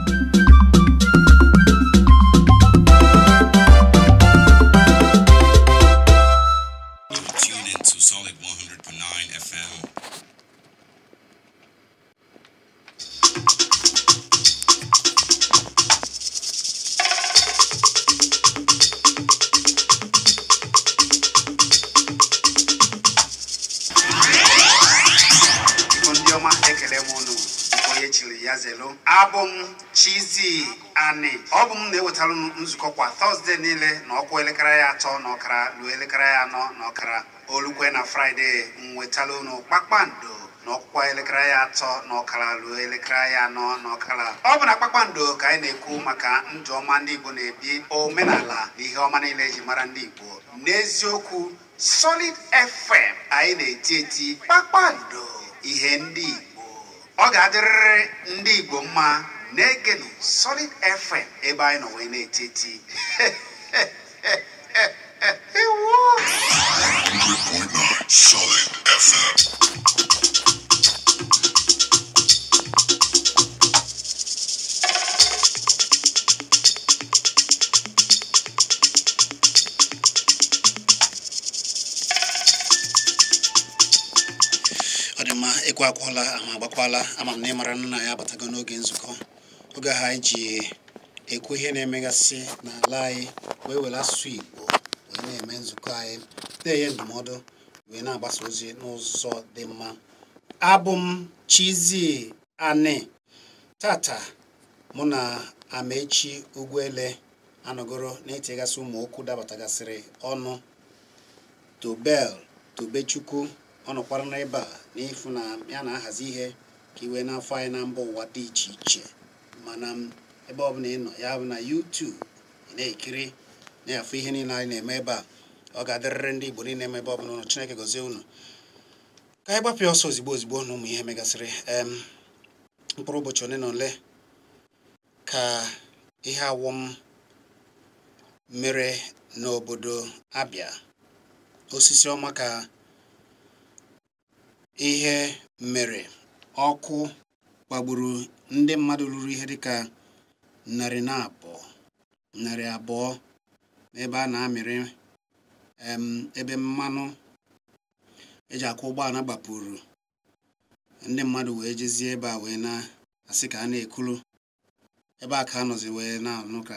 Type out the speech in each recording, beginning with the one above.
Tune in to Solid 100.9 FM. Igbo ndị ọma, ekele m unu. Onye chiri ya zelu. Abụ m Chizzy Ani. Ọ bụ m na-ewetara unu nzukọ kwa Tọzdee niile na ọkwa elekere ya 3:30 ruo elekere ya 4:30. Olukwe na Fraịde m wetara unu kpakpando na ọkwa elekere ya 3:30 ruo elekere ya 4:30. Ọ bụ na kpakpando ka anyị na-ekwu maka ndụ ọma ndị Igbo na-ebi, omenala na ihe ọma niile eji mara ndị Igbo. N'eziokwu, Solid FM anyị na-eti eti kpakpando ihe ndị Igbo. Ọ ga-adịrịrị ndị Igbo mma. Na-egenụ Solid FM ebe anyị nọ wee na-eti eti. Ewo! 100.9 Solid FM. Ọ dị mma, ekwe akwụọla ama agbakwala. Ama m na ịmara nna ya abatago n'oge nzukọ, oge ha anyị ji ekwu ihe na-emegasị n'ala anyị wee were asụsụ Igbo wee na-eme nzukọ anyị, na-enye ndụmọdụ wee na-agbasa ozi n'ụzọ dị mma. Abụ m Chizzy Ani. Tata mụ na Amaechi Ugwuele anọgoro na-etinyegasị ụmụ okwu dabatagasịrị ọnụ. Tobel Tobechukwu ọ nọkwara n'ebe a n'ifu na ya na-ahazi ihe ka iwe n'afọ anyị na mba ụwa dị iche iche, mana m ebe ọbụla ị nọ, ya bụ na YouTube, ị na-ekiri na-afụ ihe niile anyị na-eme ebe a. Ọ ga-adịrịrị ndị Igbo niile eme ebe ọbụla ụnụ. Chineke gọzie unu. Ka anyị gbapịa ọsọ ozigbo ozigbo na ụmụ ihe megasịrị mkpụrụ ụbọchị ole na ole ka ihe awọm mere n'obodo Abịa. Osisi ọma ka ihe mere, ọkụ gbagburu ndị mmadụ ruru ihe dịka 200 n'ebe a na-amịrị ebe mmanụ eji akwụ ụgbọala gbapuru. Ndị mmadụ wee jezie ebe a wee na-asị ka a na-ekulu ebe a ka a nọzi wee na-anụ ka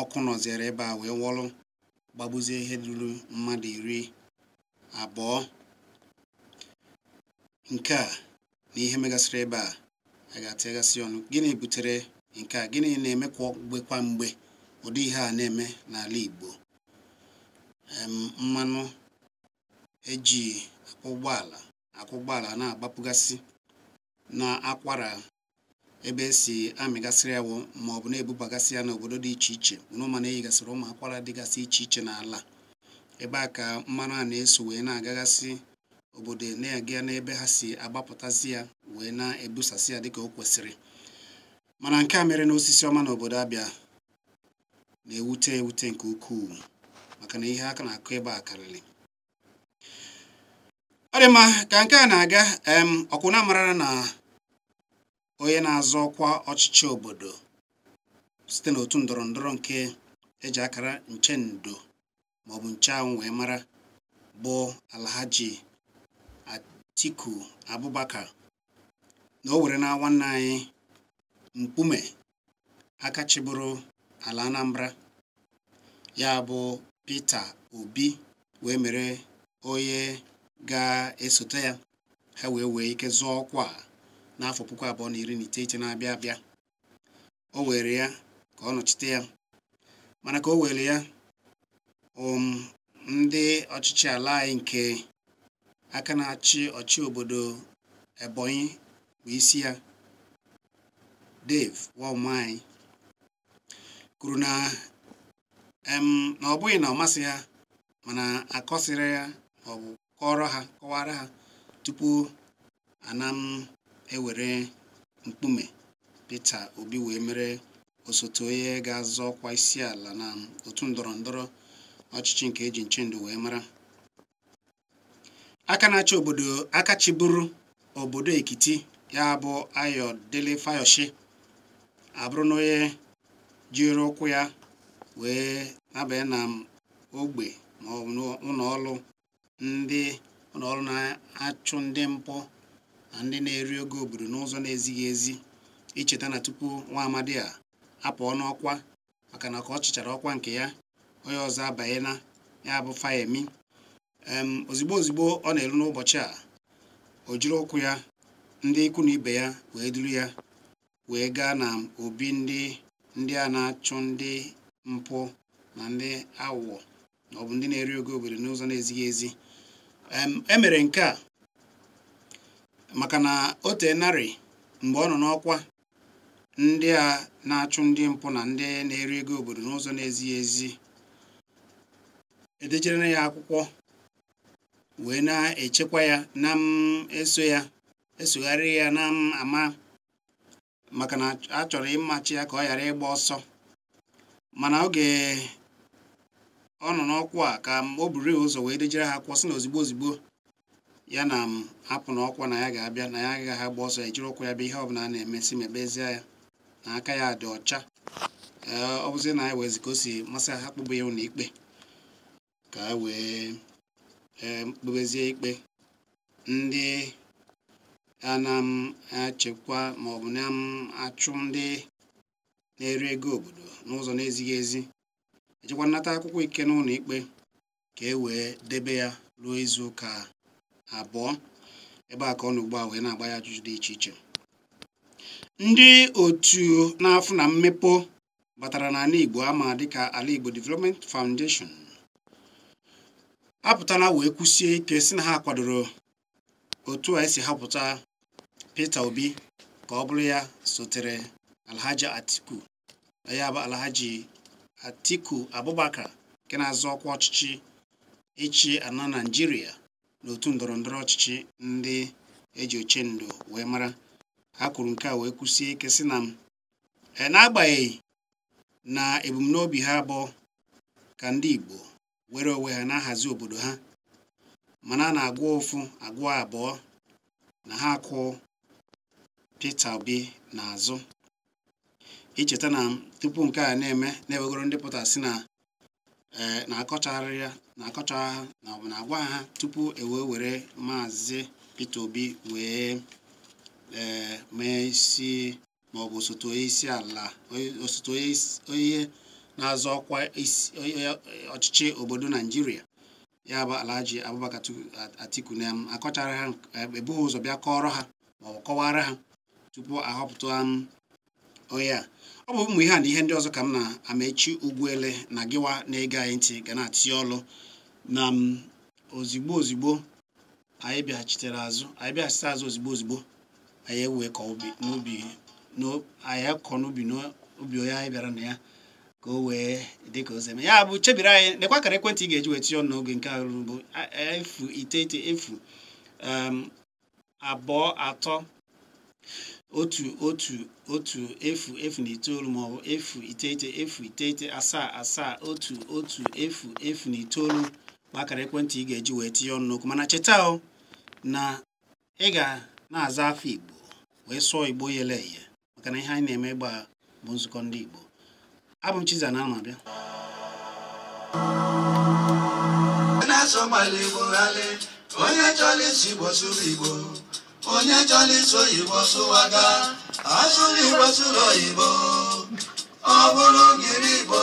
ọkụ nọziere ebe a wee wọlụ gbagbuzie ihe ruru mmadụ 20. Nke a na ihe megasịrị ebe a a ga-atịgasị ọnụ. Gịnị butere nke a? Gịnị na-eme kwa mgbe kwa mgbe ụdị ihe a na-eme n'ala Igbo? Mmanụ eji akwụ ụgbọala na-agbapụgasị na akwara ebe esi amịgasịrị ya ma ọ bụ na-ebubagasị ya n'obodo dị iche iche. Ụnụ na-eyigasịrị ụmụ akwara dịgasị iche iche n'ala ebe a ka mmanụ a na-eso wee na-agagasị obodo, na-aga n'ebe ha si agbapụtazi ya wee na-ebusasị ya dịka o kwesịrị. Mana nke a mere n'osisi ọma n'obodo Abịa na-ewute ewute nke ukwuu, maka na ihe aka na-akụ ebe a karịrị. Ọ dị mma ka nke a na-aga. Ọkwụna marara na onye na-azọ ọkwa ọchịchị obodo site n'otu ndọrọ ndọrọ nke eji akara nchendo maọbụ ncheanwụ wee mara bụ Alhaji Atiku Abubakar, na o were na nwanne anyị Mkpume aka chịburu ala Anambra, ya bụ Peter Obi, wee mere onye ga-esote ya, ha wee wee ike zọọ ọkwa n'afọ 2019 na-abịa abịa. O were ya ka ọ nọchite ya, mana ka o were ya ndị ọchịchị ala anyị nke aka na-achị ọchị obodo Ebonyi bụ isi ya, Dave Umahi, kwuru na na ọ bụghị na ọ masị ha, mana akọsịrị ya maọbụ kọrọ ha kọwara ha tupu ana m ewere Mkpume Peter Obi wee mere osote onye ga-azọ ọkwa isi ala na otu ndọrọ ndọrọ ọchịchị nke eji nchendo wee mara. Aka na-achị obodo, aka chịburu obodo Ekiti, ya bụ Ayodele Fayose, abụrụ na onye jiri ụkwụ ya wee nabanye na ogbe ma ọ bụ ụlọ ọrụ ndị ụlọ ọrụ na-achụ ndị mpụ na ndị na-eri ego obodo n'ụzọ na-ezighị ezi. Icheta na tupu nwa amadi a apụọ n'ọkwa, maka na ka ọ chịchara ọkwa nke ya, onye ọzọ abanyela, ya bụ Fayemi. Ozigbo ozigbo ọ na-eru n'ụbọchị a, o jiri ụkwụ ya, ndị ikwu na ibe ya wee duru ya wee gaa na obi ndị a na-achụ ndị mpụ na ndị aghụghọ na ọ bụ ndị na-eri ego obodo n'ụzọ na-ezighị ezi. E mere nke a maka na o teenarị mgbe ọ nọ n'ọkwa, ndị a na-achụ ndị mpụ na ndị na-eri ego obodo n'ụzọ na-ezighị ezi edejere ya akwụkwọ wee na-echekwa ya na m eso ya esogharị ya na m ama, maka na a chọrọ ịmachi ya ka ọ ghara ịgba ọsọ. Mana oge ọ nọ n'ọkwa a ka o buru ụzọ wee dejere ha akwụkwọ sị na ozigbo ozigbo ya na m apụ n'ọkwa na ya ga-abịa, na ya agaghị agba ọsọ, ejiri ụkwụ ya bịa ihe ọbụla a na-eme si mebezie ya, na aka ya dị ọcha. Ee, ọ bụzi na ya wezi ka o si masị ha kpụbụ ya ụlọ ikpe ka e wee kpebezie ikpe ndị a na-achịkwa maọbụ na-achụ ndị na-eri ego obodo n'ụzọ na-ezighị ezi, ejekwa nnata akwụkwọ ike n'ụlọ ikpe ka e wee debe ya ruo izu ụka 2. Ebe a ka ọ nọ ugbu a wee na-agba ya ajụjụ dị iche iche. Ndị otu na-afụ na mmepe batara n'ala Igbo ama dịka Ala Igbo Development Foundation apụtala wee kwụsie ike si na ha kwadoro otu a esi hapụta Peter Obi ka ọ bụrụ ya sotere Alhaji Atiku, ya bụ Alhaji Atiku Abubakar nke na-azọ ọkwa ọchịchị ịchị ala Naịjirịa n'otu ndọrọ ndọrọ ọchịchị ndị eji ochendo wee mara. Ha kwuru nke a wee kwụsie ike sị na n'agbanyeghị na ebumnobi ha bụ ka ndị Igbo were onwe ha na-ahazi obodo ha, mana a na-agwa ofu agwa abụọ na ha akwụ Peter Obi n'azụ. Icheta na tupu nke a na-eme, na-ewegoro ndị pụtara sị na na-akọcharị ya, na-akọcha ha na ọ bụ na-agwa ha tupu e wee were Maazị Peter Obi wee mee isi maọbụ osote onye isi ala, osote onye na-azọ ọkwa ọchịchị obodo Naịjirịa, ya bụ Alhaji Abubakar Atiku, na akọchara ha, ebughị ụzọ bịa kọrọ ha maọbụ kọwara ha tupu ahọpụta onye a. Ọ bụ ụmụ ihe a na ihe ndị ọzọ ka m na-amechi Ugwuele na gịwa na-ege anyị ntị ga na-atị ọlụ na ozigbo ozigbo anyị bịaghachitere azụ, anyị bịaghachite azụ ozigbo ozigbo anyị ewee kọọ n'ubi anyị akọ n'ubi n'ubi onye anyị bịara na ya ka o wee dị ka o si eme. Ya bụ chebiri anyị nekwa akara ekwentị ị ga-eji wee tinye ọnụ n'oge nke a bụ 0 9 0 2 3 1 1 1 0 0 9 maọbụ 0 9 0 9 7 7 1 1 0 0 9 bụ akara ekwentị ị ga-eji wee tinye ọnụ n'okwu. Mana cheta o na ị ga na-aza afọ Igbo wee sụọ Igbo yele eye, maka na ihe anyị na-eme ebe a bụ nzukọ ndị Igbo. Abụ m Chizzy na-abịa. Onye chọrọ isi Igbo sụrụ Igbo, onye chọrọ isi oyibo sụwaga, asụrụ Igbo sụrụ oyibo, ọ bụrụ ngiri Igbo.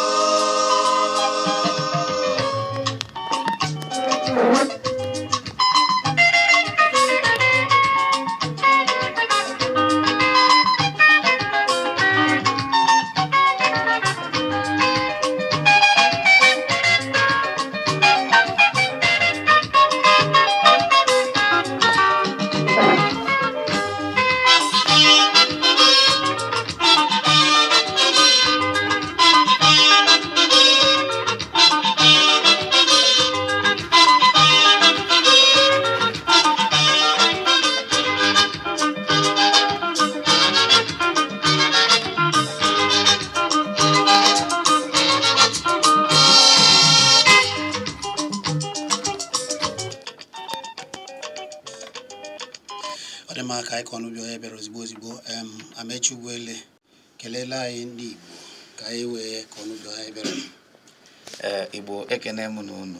Ọ dị mma ka anyị kọọ n'ubi onye bịara ozigbo ozigbo. Amechi Ugwuele, Kelela anyị ndị Igbo ka anyị wee ka ọnụdụ anyị bịara. Igbo ekene m na unu,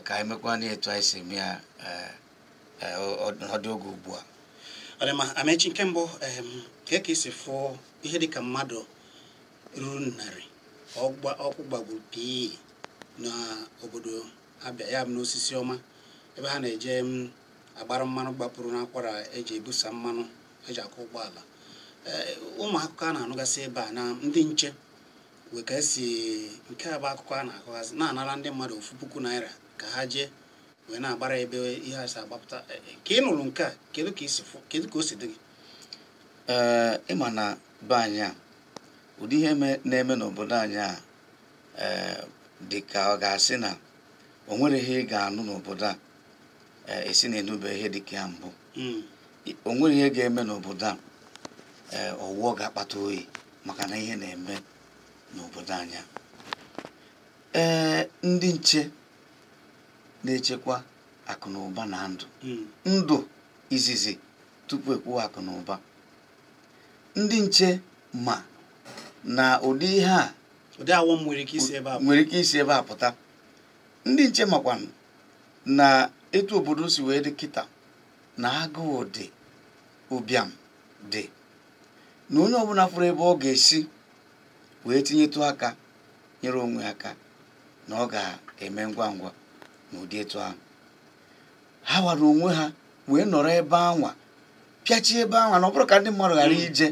ka anyị mekwa etu anyị si eme ya ọ dị oge ugbu a. Ọ dị mma, Amechi, nke mbụ, ka esi fụọ ihe dịka mmadụ ruru 100 ọkụ gbagburu pii n'obodo Abịa, ya bụ n'Osisi Ọma, ebe ha na-eje agbara mmanụ gbapụrụ n'akwara eji ebusa mmanụ eji akụ ụgbọala. Ụmụ akụkọ a na-anụgasị ebe a na ndị nche wee ka esi nke a bụ akụkọ a na-akọgasị na-anara ndị mmadụ 1,000 naira ka ha jee wee na-agbara ebe ihe a si agbapụta. Ka ị nụrụ nke a, kedu ka isi fụ, kedu ka o si dị gị? Ịma na be anyị a, ụdị ihe na-eme n'obodo anyị a, dị ka ọ ga-asị na o nwere ihe ị ga-anụ n'obodo a esi na-enube ihe dị ka ya mbụ. O nwere ihe ga-eme n'obodo a, ọwụwa ga-akpata oyi maka na ihe na-eme n'obodo anyị a. Ndị nche na-echekwa akụ na ụba na ndụ, ndụ izizi tupu ekwuwa akụ na ụba. Ndị nche ma na ụdị ihe a ụdị awọm nwere ike isi ebe a nwere ike isi ebe a pụta. Ndị nche makwanụ na etu obodo si wee dị kịta na agụụ dị, ụbịam dị, na onye ọbụla fụrụ ebe ọ ga-esi wee tinyetụ aka nyere onwe aka na ọ ga-eme ngwa ngwa n'ụdị etu ahụ. Ha wara onwe ha wee nọrọ ebe anwa, pịachie ebe anwa, na ọ bụrụ ka ndị mmadụ ghara ije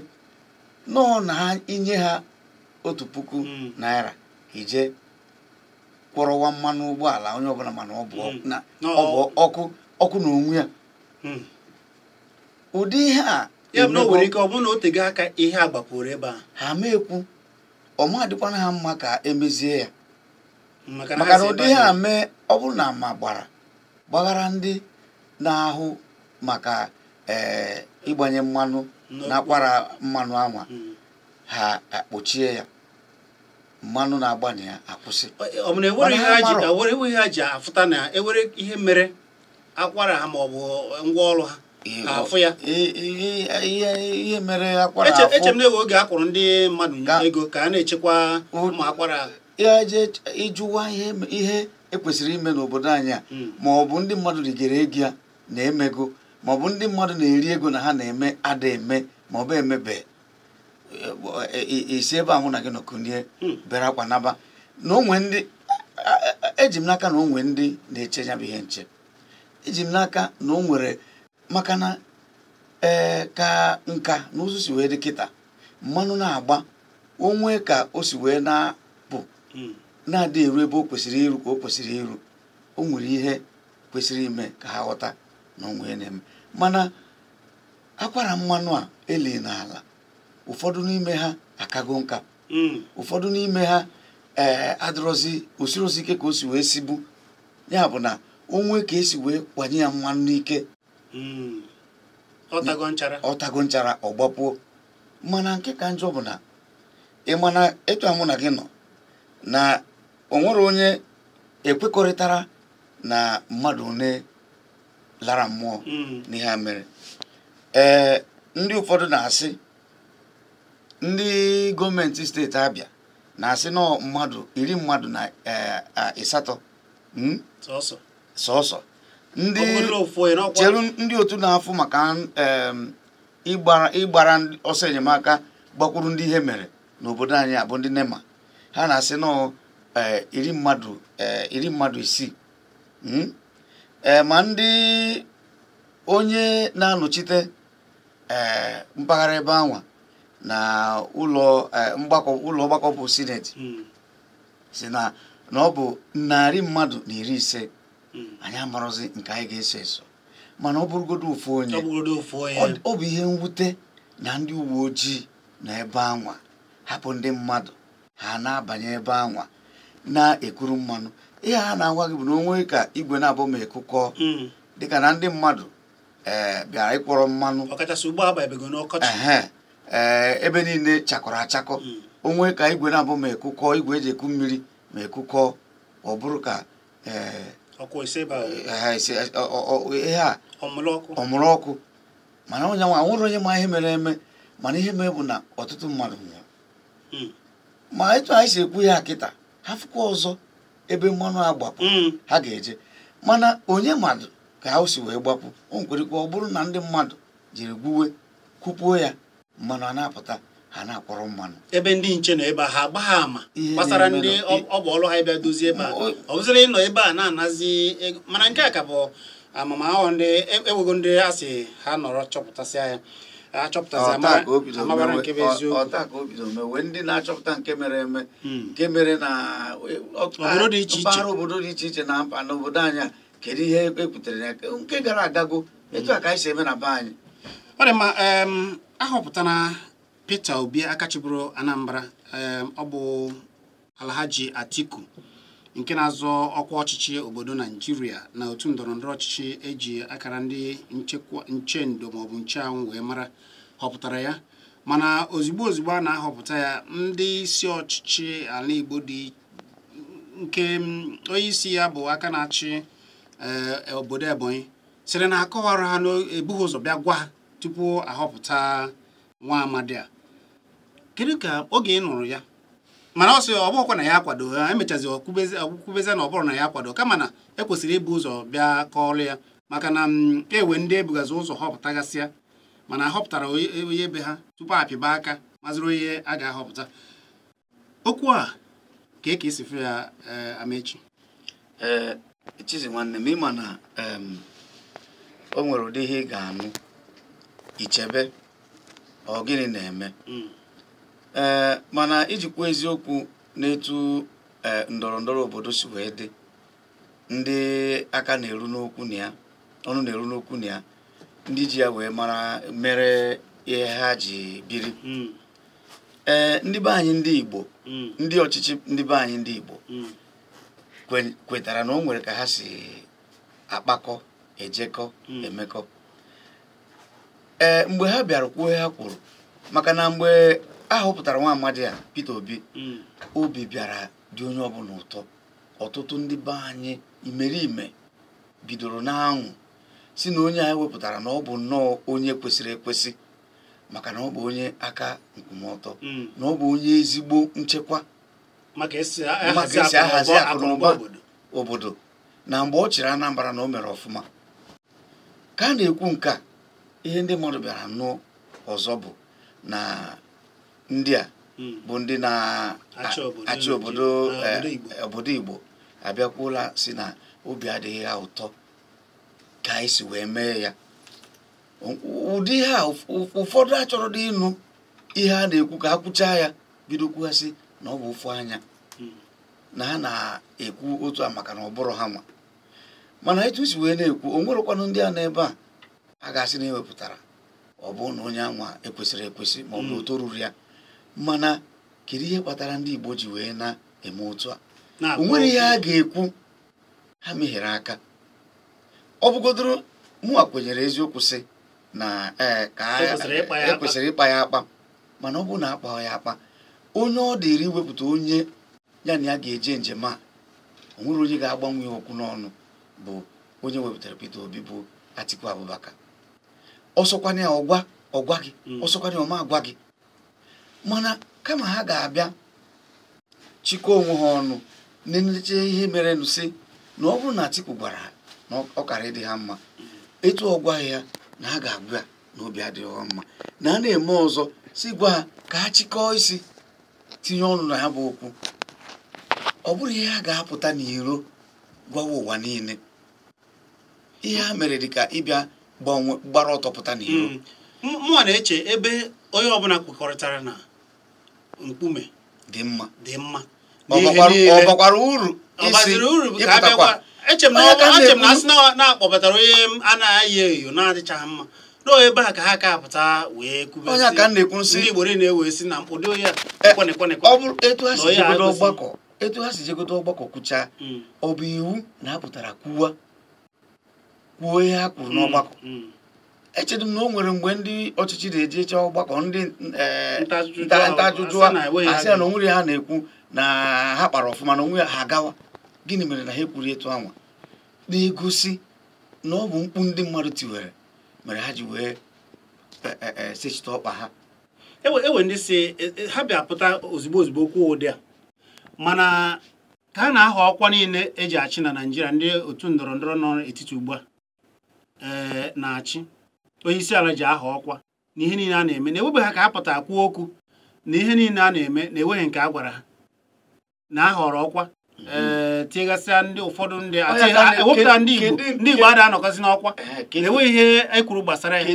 nọọ na ha inye ha 1,000 naira ije kwọrọwa mmanụ ụgbọala onye ọbụla, mana ọ bụ ọkụ ọkụ na onwe ya. Ụdị ihe a ya bụ na o nwere ike ọ bụrụ na o tego aka ihe a gbapụrụ ebe a, ha ma ekwu ọma dịkwana ha mma ka emezie ya, maka na ụdị ihe a mee ọ bụrụ na ma gbaghara ndị na-ahụ maka ịgbanye mmanụ na akwara mmanụ anwa, ha akpọchie ya, mmanụ na-agbanye ya akwụsị. Ọ bụ na ewere ihe ha ji afụta na ewere ihe mere akwara ha ma ọ bụ ngwa ọrụ ha afụ ya, ihe mere akwara afụ. Eche m na ewe oge a kwụrụ ndị mmadụ ego ka a na-echekwa ụmụ akwara ya, jee ịjụwa ihe ekwesịrị ime n'obodo anyị a, ma ọ bụ ndị mmadụ rigere ego ya na-emego, ma ọ bụ ndị mmadụ na-eri ego na ha na-eme ada eme, ma ọ bụ emebe esi ebe ahụ na gị nọkụnie bere akwa naba. Na onwe ndị eji m n'aka na onwe ndị na-eche ya bụ ihe nche, eji m n'aka na o nwere, maka na ka nka na ụzụ si wee dị kịta, mmanụ na-agba onwe ka o si wee na-apụ na-adị eru ebe o kwesịrị iru ka o kwesịrị iru. O nwere ihe kwesịrị ime ka ha ghọta na onwe ya na-eme. Mana akwara mmanụ a eli n'ala, ụfọdụ n'ime ha akago nka, ụfọdụ n'ime ha adịrọzi osirozi ike ka o si wee sibu, ya bụ na onwe ka esi wee kwanye ya mmanụ n'ike, ọtago nchara ọ gbapuo. Mana nke ka njọ bụ na ị mana etu a mụ na gị nọ na o nwere onye ekwekọrịtara na mmadụ one lara mmụọ n'ihe a mere. Ndị ụfọdụ na-asị, ndị gọọmenti steeti Abịa na-asị nọ mmadụ 18 sọsọ. Ndị chere ndị otu na-afụ maka ịgbara ọsọ enyemaka gbakwuru ndị ihe mere n'obodo anyị abụ ndị NEMA, ha na-asị nọ 60. Ma ndị onye na-anọchite mpaghara ebe anwa na ụlọ ọgbakọ bụ sineti si na ọ bụ 150. Anyị amarọzi nke anyị ga-eso eso, mana ọ bụrụgodo ofu onye, ọ bụ ihe mwute na ndị uwe ojii na ebe anwa hapụ ndị mmadụ ha na-abanye ebe anwa na-ekuru mmanụ. Ihe ha na-agwa gị bụ na onwe ka igwe na-abụ ma ekukọ dịka na ndị mmadụ bịara ịkwọrọ mmanụ, ebe niile chakọrọ achakọ, onwe ka igwe na-abụ ma ekukọ, igwe eji eku mmiri ma ekukọ, ọ bụrụ ka ihe a ọmụrụ ọkụ. Mana onye nwa nwere onye ma ihe mere eme, mana ihe mere bụ na ọtụtụ mmadụ nwụrụ. Ma etu anyị si ekwu ya kịta, ha fụkwa ọzọ ebe mmanụ agbapụ ha ga-eje. Mana onye mmadụ ka ha si wee gbapụ, o nwekwara ọ bụrụ na ndị mmadụ jiri gwuwe kwupuo ya, mmanụ a na-apụta, ha na-akwọrọ mmanụ. Ebe ndị nche nọ ebe a, ha agba ha ama gbasara ndị ọ bụ ọrụ ha ịbịa dozie ebe a, ọ bụzịrị ịnọ ebe a na-anazi ego. Mana nke a ka bụ amamahụ ndị ewego ndị a sị ha nọrọ chọpụtasịa ya, achọpụtasị amabara nke bụ eziokwu. Ọta ka o bido mewe ndị na-achọpụta nke mere eme, nke mere na obodo dị iche iche, mpaghara obodo dị iche iche na mba n'obodo anyị a, kedu ihe ekwutere ya nke gara agago etu a ka anyị si eme na be anyị. Ọ dị mma. Ahọpụtara Peter Obi aka chịburu Anambra, ọ bụ Alhaji Atiku nke na-azọ ọkwa ọchịchị obodo Naijiria na otu ndọrọndọrọ ọchịchị eji akara ndị nchekwa nchendo maọbụ ncheanwụ wee mara họpụtara ya. Mana ozugbo ozugbo a na-ahọpụta ya, ndị isi ọchịchị ala Igbo dị nke onye isi ya bụ aka na-achị obodo Ebonyi sịrị na akọwara ha n'ebughị ụzọ bịa gwa ha tupu ahọpụta nwa amadi a. Kedu ka oge ị nụrụ ya? Mana ọ sị ọ bụghịkwa na ya akwado ha, emechazi ọkwubeze na ọ bụrụ na ya akwado, kama na ekwesịrị ibu ụzọ bịa kọọrọ ya, maka na ewe ndị ebugazi ụzọ họpụtagasịa, mana ahọpụtara onye ebe ha tupu apịba aka mazịrị onye a ga-ahọpụta. Okwu a ka e ka esi fụ ya, Amechi? Ee, Chizi nwanne m, ịma na o nwere ụdị ihe ị ga-anụ ichebe ọ gịnị na-eme. Ee, mana ijikwa eziokwu n'etu ndọrọ ndọrọ obodo si wee dị, ndị aka na-eru n'okwu na ya, ọnụ na-eru n'okwu na ya, ndị ji ya wee mara mere ihe ha ji biri. Ee, ndị be anyị ndị Igbo, ndị ọchịchị ndị be anyị ndị Igbo kwetara na o nwere ka ha si akpakọ, ejekọ, emekọ. Ee, mgbe ha bịara kwuo ha kwuru, maka na mgbe a họpụtara nwa amadi a Peter Obi, obi bịara dị onye ọbụla ụtọ. Ọtụtụ ndị be anyị imerime bidoro n'anwụ si na onye a wepụtara na ọ bụ nnọọ onye kwesịrị ekwesị, maka na ọ bụ onye aka nkwụmọtọ, na ọ bụ onye ezigbo nchekwa maka esi ahazi akụnụba obodo, na mgbe ọ chịrị Anambra na o mere ọfụma. Ka a na-ekwu nke a, ihe ndị mmadụ bịara nụ ọzọ bụ na ndị a bụ ndị na-achị obodo Igbo abịakwuola si na obi adịghị ha ụtọ ka anyị si wee mee ya. Ụdị ha ụfọdụ achọrọ dị ịnụ ihe a na-ekwu ka ha kwuchaa ya, bido kwughasị na ọ bụ ofu anya na ha na-ekwu otu a maka na ọ bụrụ ha nwa. Mana etu si wee na-ekwu, o nwerekwanụ ndị a n'ebe a a ga-asị na ewepụtara ọ bụ na onye anwa ekwesịrị ekwesị ma ọ bụ o toruru ya. Mana kedu ihe kpatara ndị Igbo ji wee na-eme otu a? O nwere ihe a ga-ekwu ha meghere aka. Ọ bụgodoro mụnwa kwenyere eziokwu sị na ka ekwesịrị ịkpa ya akpa, mana ọ bụ na akpa ya akpa, onye ọ dịrị iwepụta onye ya na ya ga-eje njem a, o nwere onye ga-agbanwe okwu n'ọnụ bụ onye wepụtara Peter Obi bụ Atiku Abubakar. Ọsọkwana ya ọgwa ọgwa gị, ọsọkwana ya ọma agwa gị. Mana kama ha ga-abịa chịkọọ onwe ha ọnụ na-eleche ihe merenụ sị na ọ bụrụ na Atiku gwara ha na ọ kara ịdị ha mma, etu ọ gwaghị ya na ha ga-agwa ya na obi adịghị ha mma, na a na-eme ọzọ si gwa ha ka ha chịkọọ isi tinye ọnụ na ha bụ okwu. Ọ bụrụ ihe ha ga-apụta n'iro gwawa ụwa niile, ihe ha mere dị ka ịbịa gbara ọtọ pụta n'iro. Mụnwa na-eche ebe onye ọbụla kwekọrịtara na mkpume dị mma dị mma, ọ bakwara uru isi ịpụtakwa. Eche m na asị na-akpọbatara onye a na-ayị eyo na-adịchaghị mma n'o ebe a ka ha ka apụta wee kwube. Onye aka na-ekwu nsị ndị Igbo niile wee sị na ụdị onye a ọ bụrụ etu ha si jegodo ọgbakọ, etu ha si jegodo ọgbakọ kwuchaa, ọ bụ iwu na ha pụtara kwuo ihe ha kwuru n'ọgbakọ. Echedu m na o nwere mgbe ndị ọchịchị na-eje eche ọgbakọ ndị nta ajụjụ asị ya na onwere ha na-ekwu na ha kpara ọfụma na onwe ha agawa. Gịnị mere na ha ekwuru etu anwa? Na-egosi na ọ bụ mkpu ndị mmadụ tiwere mere ha ji wee sechite ọkpa ha. Ewe ndị si ha bịa pụta ozugbo kwuo ụdị a, mana ka a na-ahọ ọkwa niile eji achị na Naịjirịa, ndị otu ndọrọ ndọrọ nọ n'etiti ugbu a na-achị, onye isi ala ji aha ọkwa na ihe niile a na-eme, na-ewebeghị ha ka ha pụta kwuo okwu na ihe niile a na-eme, na-enweghị nke a gwara ha na a họrọ ọkwa tinyegasịa ndị ụfọdụ ndị ewepụta ndị Igbo, ndị Igbo ada anọkọzi n'ọkwa, na-enweghị ihe e kwuru gbasara ya.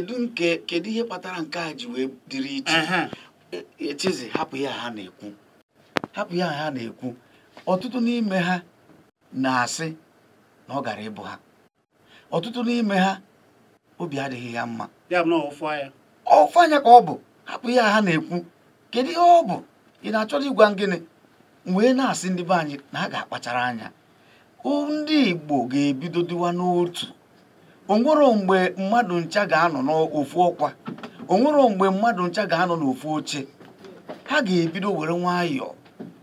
Kedu ihe kpatara nke a ji wee dịrị iche? Chizi, hapụ ya ha na-ekwu, hapụ ya ha na-ekwu. Ọtụtụ n'ime ha na-asị na ọ gara ịbụ ha, ọtụtụ n'ime ha obi adịghị ya mma. Ya bụ na ọfụ anya ka ọ bụ. Hapụ ya ha na-ekwu. Kedu ihe ọ bụ ị na-achọrọ ịgwa gịnị? Wee na-asị ndị be anyị na ha ga-akpachara anya. Ndị Igbo ga-ebido dịwa n'otu. Onwero mgbe mmadụ ncha ga-anọ n'ofu ọkwa, onwero mgbe mmadụ ncha ga-anọ n'ofu oche. Ha ga-ebido were nwayọọ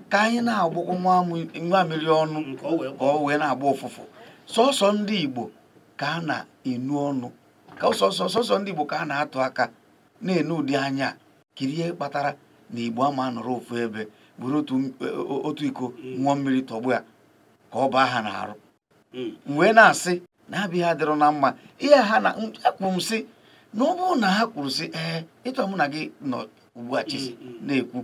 ka anyị na-agbakọ nwa mmiri ọnụ ka ọ wee na-agba ụfụfụ. Sọsọ ndị Igbo ka a na-enu ọnụ, ka sọsọ ndị Igbo ka a na-atụ aka na-enu ụdị anya. Kirie kpatara na Igbo ama nọrọ ofu ebe buru otu iko ṅụọ mmiri tọgbu ya ka ọ baa ha n'arụ. Wee na-asị na ha bụ ihe adịrọ na mma. Ihe ha na ekwuru m sị na ọ bụrụ na ha kwuru sị ee, ịtọ mụ na gị nọ ugbu a Chizi na-ekwu,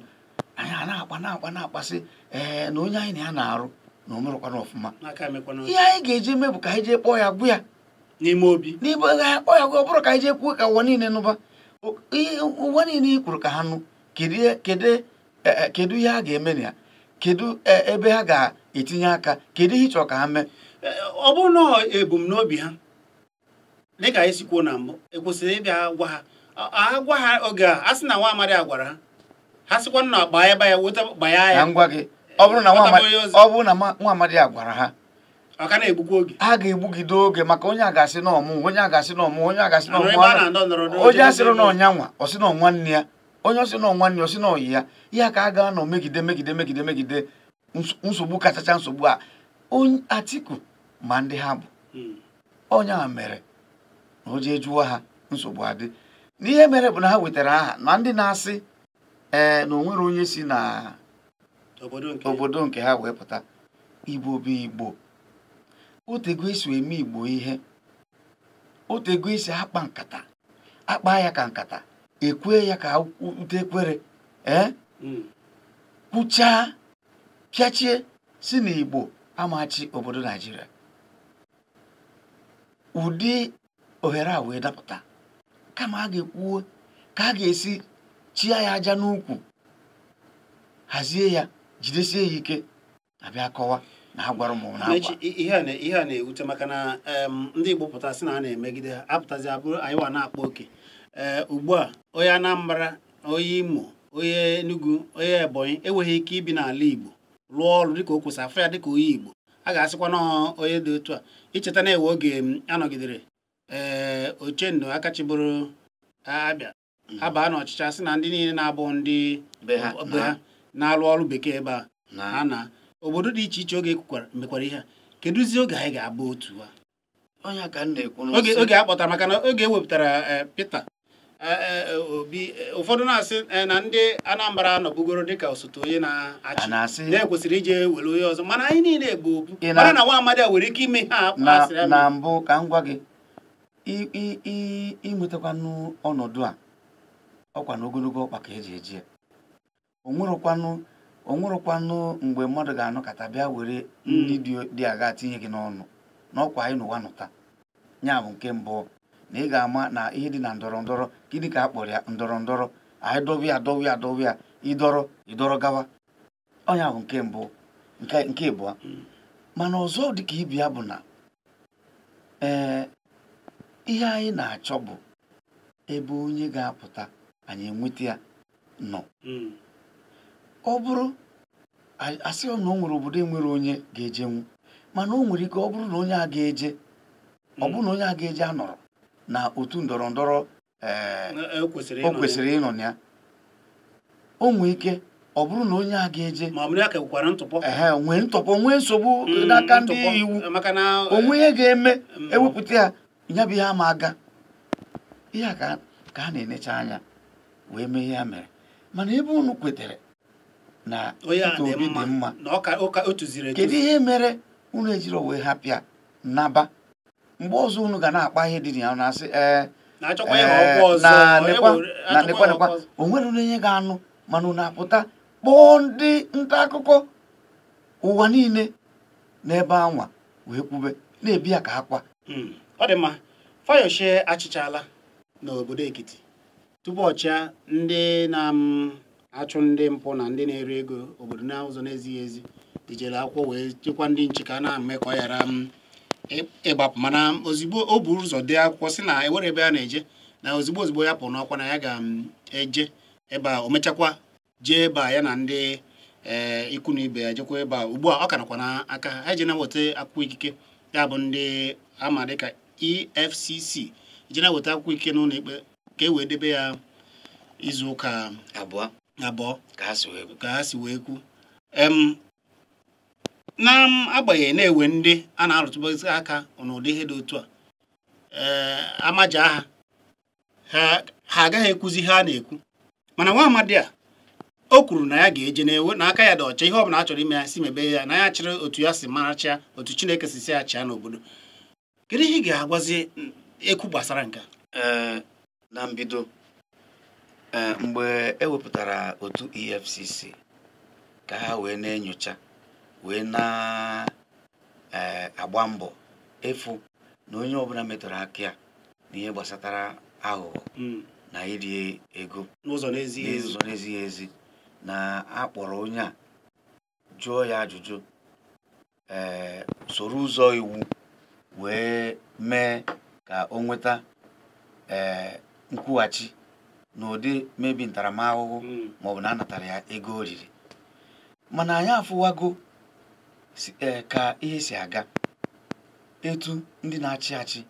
anyị a na-akpa na-akpa na-akpasị ee na onye anyị na ya na-arụ na o merụkwana ọfụma. Ihe anyị ga-eji eme bụ ka anyị jee kpọọ ya gwụ ya n'ime obi, n'ime ya kpọọ ya gwụ. Ọ bụrụ ka anyị jee kwuo ka ụwa niile nụba ụwa niile i kwuru ka ha nụ, kedu ihe ha ga-eme na ya, kedu ebe ha ga-etinye aka, kedu ihe ịchọrọ ka ha mee? Ọ bụrụ na ebumnobi ha dịka anyị si kwuo na mbụ, ekwesịrị ịbịa gwa ha agwa ha oge a, a sị na nwa amadi a gwara ha, ha sịkwa na gbaa ebe ya weta gbaa ya. Na ngwa gị, ọ bụrụ na nwa amadi a gwara ha, ọ ka na-egbukwa oge. Ha ga-egbugide oge maka onye a ga-asị na ọmụ, onye a ga-asị na ọmụ, onye a ga-asị na ọmụ, onye a sịrị na ọnya nwa, ọ sị na nwanne ya, onye ọ sị na nwanne ya, ọ sị na ọyị ya. Ya ka a ga-anọ megide megide megide megide nsogbu kachacha nsogbu a. Onye Atiku ma ndị ha bụ onye a mere na o jee jụọ ha, nsogbu adị. N'ihe mere bụ na ha wetara aha na ndị na-asị ee na onwere onye si na obodo nke ha wee pụta. Igbo bụ Igbo. Otego esi eme Igbo ihe, otego esi akpa nkata, akpa ya ka nkata, ekwe ya ka ute ekwere, ee kwuchaa pịachie si na Igbo amachi obodo Naijiria. Ụdị ohere a wee dapụta, kama a ga-ekwuo ka a ga-esi chia ya aja n'ukwu, hazie ya, jidesie ya ike, abịa kọwa na ha gwara ụmụ na agwa. Ihe a na-ewute maka na ndị Igbo pụta sị na a na-emegide ha, apụtazi abụrụ anyị wa na-akpa oke. Ugbu a onye Anambra, onye Imo, onye Enugu, onye Ebonyi enweghị ike ibi n'ala Igbo rụọ ọrụ dịka o kwesịrị, afọ ya dịka onye Igbo. A ga-asịkwa na onye dị otu a. Icheta na-ewe oge anọgidere Ochendo akachiburu Abịa abaa n'ọchịchị, asị na ndị niile na-abụ ndị be ha na-alụ ọrụ bekee ebe a ha na obodo dị iche iche oge mekwara ihe a. Kedụzi oge anyị ga-abụ otu a? Oge a kpọtara maka na oge ewepụtara Peter Obi, ụfọdụ na-asị na ndị Anambra nọbugoro dịka osote onye na-achị na-ekwesịrị ije were onye ọzọ, mana anyị niile bụ obu. Mana na nwa amadi a nwere ike ime ha asịrị na mbụ. Ka m gwa gị, inwetakwanụ ọnọdụ a ọkwa na ogologo ọkpa ka eji eji ya. Onwerọkwanụ mgbe mmadụ ga-anọkọta bịa were ndị dị agha tinye gị n'ọnụ n'ọkwa anyị n'ụwa nọta. Ya bụ nke mbụ na ị ga-ama na ihe dị na ndọrọ ndọrọ, gịnị ka a kpọrọ ya ndọrọ ndọrọ, anyị dọwa ya dọwa ya dọwa ya, ịdọrọ ịdọrọ gawa. Ọnya bụ nke mbụ. Nke abụọ, mana ọzọ dị ka ibe ya bụ na ee ihe anyị na-achọ bụ ebe onye ga-apụta anyị enweta ya nọ. Ọ bụrụ asị na o nwere obodo enwere onye ga-ejenwu, mana o nwere ike ọ bụrụ na onye a ga-eje, ọ bụrụ na onye a ga-eje anọrọ na otu ndọrọ ndọrọ o kwesịrị ịnọ na ya, o nwee ike ọ bụrụ na onye a ga-eje nwee ntụpọ, nwee nsogbu n'aka ndị iwu, onwe ihe ga-eme ewepụta ya, ya bụ ihe ama aga. Ihe a ka a na-enecha anya wee mee ihe ya mere. Mana ebe unu kwetere na Peter Obi dị mma, kedu ihe mere unu ejiri wee hapịa naba? Mgbe ọzọ unu ga na-akpa ihe dị na ya na-asị na nekwa o nwere onye ga-anụ, mana unu apụta kpọọ ndị nta akụkọ ụwa niile n'ebe anwa wee kwube na-ebi ya ka akwa. Ọ dị mma. Fayose achịchala n'obodo Ekiti tupu ọchịa ndị na-achụ ndị mpụ na ndị na-ere ego obodo na ụzọ na-ezighị ezi dijere akwụkwọ wee chekwa ndị nche ka a na-eme ka ọ ghara ịgbapụ. Mana ozugbo o buru ụzọ dee akwụkwọ sị na ewere ebe a na-eje, na ozugbo ya pụrụ n'ọkwa na ya ga-eje ebe a, o mechakwa jee ebe a ya na ndị ikwu na ibe ya jekwa ebe a. Ugbu a ọ ka nakwa n'aka ha, ha eje na-weta akwụkwọ ikike ya bụ ndị ama dịka EFCC eje na-weta akwụkwọ ikike n'ụlọ ikpe ka e wee debe ya izu ụka abụọ ka ha si wee kwu. Na-agbanyeghị na-ewe ndị a na-arụtụbọsị aka n'ụdị ihe dị otu a, amaja ha ha agaghị ekwuzi ihe a na-ekwu. Mana nwa amadi a o kwuru na ya ga-eje na-ewe na aka ya dị ọcha, ihe ọbụla a chọrọ ime ya si mebe ya, na ya chịrị otu ya si marachịa otu Chineke si si ya chịa n'obodo. Kedu ihe ị ga-agwazi ekwu gbasara nke a? Na mbido mgbe e wepụtara otu EFCC ka ha wee na-enyocha wee na-agba mbọ ịfụ na onye ọbụla metụrụ aka ya n'ihe gbasatara aghụghọ na iri ego n'ụzọ na-ezighị ezi, na akpọrọ onye a jụọ ya ajụjụ, soro ụzọ iwu wee mee ka o nweta nkwụghachi n'ụdị mebi ntaramahụhụ maọbụ na a natara ya ego o riri. Mana anyị afụwago ka ihe si aga, etu ndị na-achị achị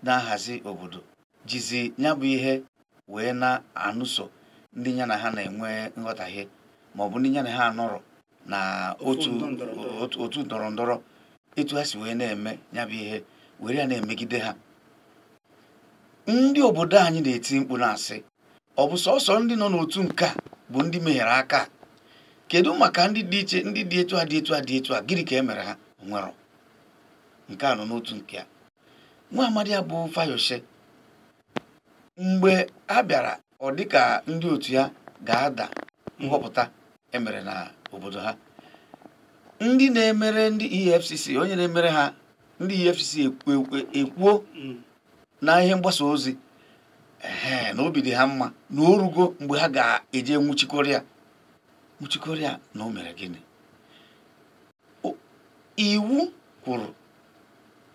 na-ahazi obodo jizi ya bụ ihe wee na-anụso ndị ya na ha na-enwe nghọtahie maọbụ ndị ya na ha anọrọ na otu ndọrọ ndọrọ, etu ha si wee na-eme ya bụ ihe were ya na-emegide ha. Ndị obodo anyị na-eti mkpu na-asị ọ bụ sọsọ ndị nọ n'otu nke a bụ ndị meghere aka, kedu maka ndị dị iche, ndị dị etu a dị etu a dị etu a, gịnị ka e mere ha? Nwere nke a nọ n'otu nke a. Nwa amadi ya bụ Fayose, mgbe a bịara ọ dịka ndị otu ya ga-ada nhọpụta emere na obodo ha, ndị na-emere ndị EFCC, onye na-emere ha ndị EFCC ekwuo na ihe mgbasa ozi na obi dị ha mma na orugo mgbe ha ga-eje nwụchikọrọ ya na o mere gịnị? Iwu kwuru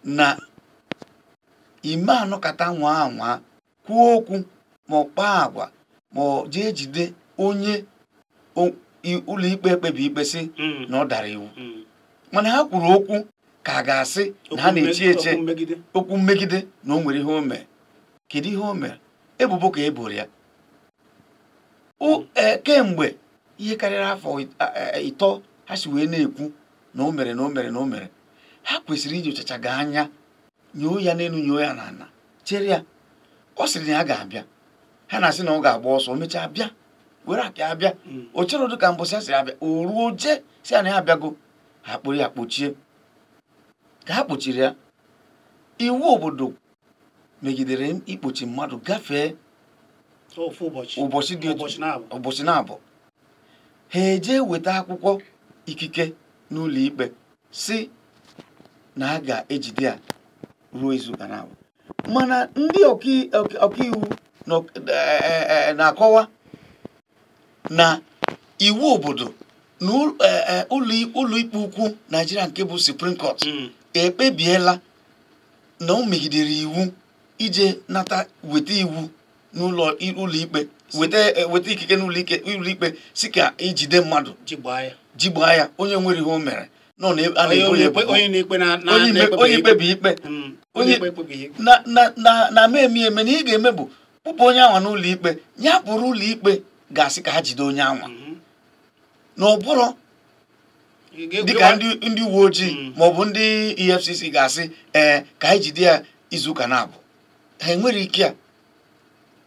na ime anọkata nwa anwa kwuo okwu ma ọ kpaa agwa ma ọ jee jide onye ụlọikpe ekpebi ikpe sị na ọ dara iwu. Mana ha kwuru okwu ka a ga-asị na ha na-eche eche okwu mmegide na o nwere ihe o mere. Kedu ihe o mere? Ebubo ka e boro ya. Kemgbe ihe karịrị afọ 3 ha si wee na-ekwu na o mere na o mere na o mere, ha kwesịrị inyochacha gị anya, nyoo ya n'elu nyoo ya n'ala, chere ya. Ọ sịrị na ya ga-abịa, ha na-asị na ọ ga-agba ọsọ, o mechaa bịa were aka abịa. O chere ụdị ka mbọsị asịrị abịa, o ruo jee si ya na ya abịago, ha kpụrụ ya kpochie. Ka ha kpochiri ya, iwu obodo megidere ikpochi mmadụ gafee ụbọchị dị ụbọchị na-abụ. Ha eje weta akwụkwọ ikike n'ụlọ ikpe si na a ga-ejide ya ruo izuụka na-abụ. Mana ndị ọkaiwu na-akọwa na iwu obodo na ụlọ ikpe ukwu Naijiria nke bụ Supreme Court ekpebiela na o megidere iwu ije nata weta iwu n'ụlọ ikpe, weta ikike n'ụlọ ikpe si ka ijide mmadụ ji gbaa ya onye nwere ihe o mere onye ikpebi ikpe na eme eme na ị ga-eme bụ kpụpụ onye anwa n'ụlọ ikpe, ya pụrụ ụlọ ikpe ga-asị ka ha jide onye anwa. Na ọ bụrụ dịka ndị uwe ojii maọbụ ndị EFCC ga-asị ee ka anyị jide ya izuụka na-abụ, ha enwere ike a.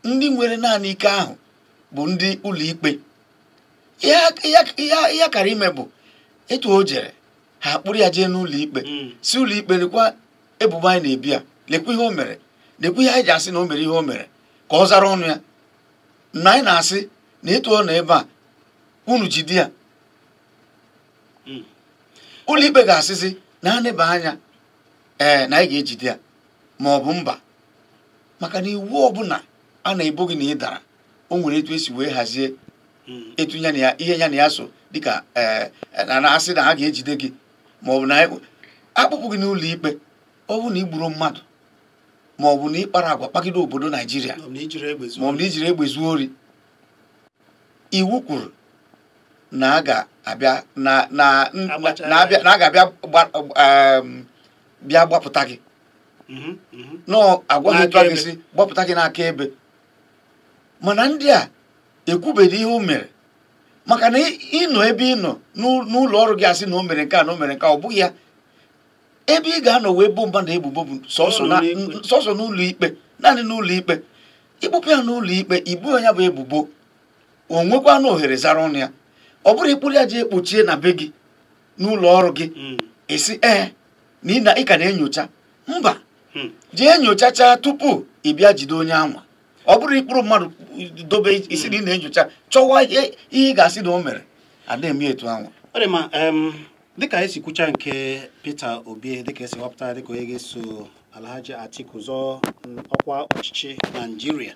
Ndị nwere naanị ike ahụ bụ ndị ụlọikpe. Ihe kara ime bụ etu o jere ha kpụrụ ya jee n'ụlọ ikpe, si ụlọ ikpe lekwa ebubo anyị na-ebi ya, lekwa ihe o mere, lekwa ihe anyị ji asị na o mere ihe o mere, ka ọ zara ọnụ ya. Na anyị na-asị na etu ọ nọ ebe a unu jide ya. Ụlọ ikpe ga-asịsị na ha neba anya ee na anyị ga-ejide ya ma ọ bụ mba, maka na iwu ọbụla a na-ebo gị na ị dara, o nwere etu esi wee hazie etu ya na ya ihe ya na ya so, dịka na na-asị na ha ga-ejide gị ma ọ bụ na akpụpụ gị n'ụlọ ikpe. Ọ bụ na ị gburu mmadụ ma ọ bụ na ị kpara agwa kpagide obodo Naijiria ma ọ bụ na ijiri egbe zuo ori, iwu kwuru na a ga-abịa na a ga-abịa bịa gbapụta gị, nọọ agwa gị etu a ga-esi gbapụta gị n'aka ebe. Mana ndị a ekwubeghị ihe o mere, maka na ịnọ ebe ị nọ n'ụlọ ọrụ gị asị na o mere nke a na o mere nke a, ọ bụghị ya. Ebe ị ga-anọ wee bo mmadụ ebubo bụ sọsọ n'ụlọ ikpe, naanị n'ụlọ ikpe. Ịkpụpụ ya n'ụlọ ikpe, ibu ya bụ ebubo, o nwekwa na ohere zara ọnụ ya. Ọ bụrụ ịkpụrụ ya ji ekpochie na be gị n'ụlọ ọrụ gị, esi ee na ị ka na-enyocha, mba, jee nyochacha tupu ị bịa jide onye anwa. Ọ bụrụ ịkpụrụ mmadụ dobe isi na ị na-enyocha, chọwa ihe ị ga-asị na o mere, ada eme etu anwa. Ọ dị mma. Dịka esi kwucha nke Peter Obi, dịka esi họpụta dịka onye ga-eso Alhaji Atiku zọọ ọkwa ọchịchị Naijiria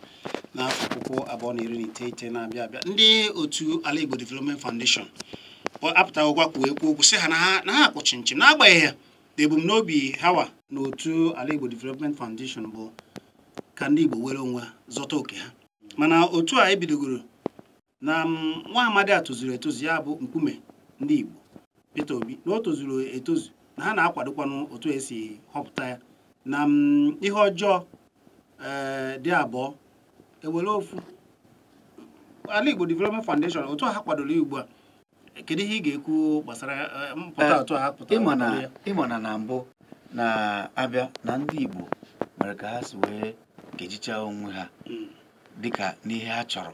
n'afọ 2019 na-abịa abịa, ndị otu Ala Igbo Development Foundation apụtaghịkwa kwuo ekwu okwu sị ha na ha akwụ chimchim, n'agbanyeghị na ebumnobi hawa na otu Ala Igbo Development Foundation bụ ka ndị Igbo were onwe zọta oke ha. Mana otu a ebidogoro na nwa amadi a tozuru etozu, ya bụ nkume ndị Igbo Peter Obi, na o tozuru etozu, na ha na-akwadokwanụ otu esi họpụta ya. Na ihe ọjọọ dị abụọ ewere ofu Ala Igbo Development Foundation otu a ha kwadoro ya ugbu a, kedu ihe ị ga-ekwu gbasara mpụta otu a ha pụtara? Ịma na mbụ na-abịa na ndị Igbo mere ka ha si wee kejicha onwe ha dịka n'ihe ha chọrọ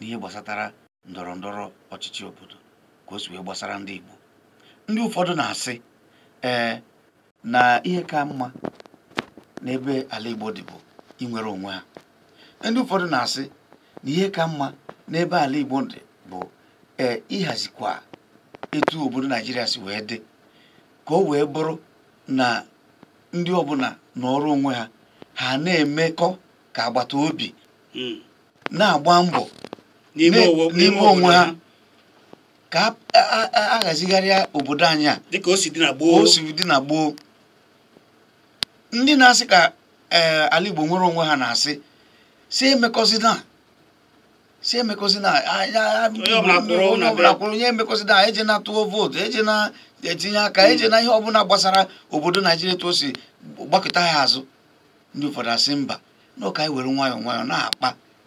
n'ihe gbasatara ndọrọ ndọrọ ọchịchị obodo ka o si wee gbasara ndị Igbo. Ndị ụfọdụ na-asị ee na ihe ka mma n'ebe ala Igbo dị bụ inwere onwe ha. Ndị ụfọdụ na-asị na ihe ka mma n'ebe ala Igbo dị bụ ịhazikwa etu obodo Naijiria si wee dị, ka o wee bụrụ na ndị ọbụla n'ọrụ onwe ha, ha na-emekọ ka agbata obi na-agba mbọ n'ime onwe ha ka aghazigharịa obodo anyị a dịka o si dị na gboo. Ndị na-asị ka ala Igbo nwere onwe ha na-asị si emekọzina onye ọbụla kwụrụ, onye emekọzina, eje na tụọ vootu, eje na etinye aka, eje na ihe ọbụla gbasara obodo Naijiria etu o si gbakọta ha azụ. Ndị ụfọdụ asị mba, na ụka anyị were nwayọọ nwayọọ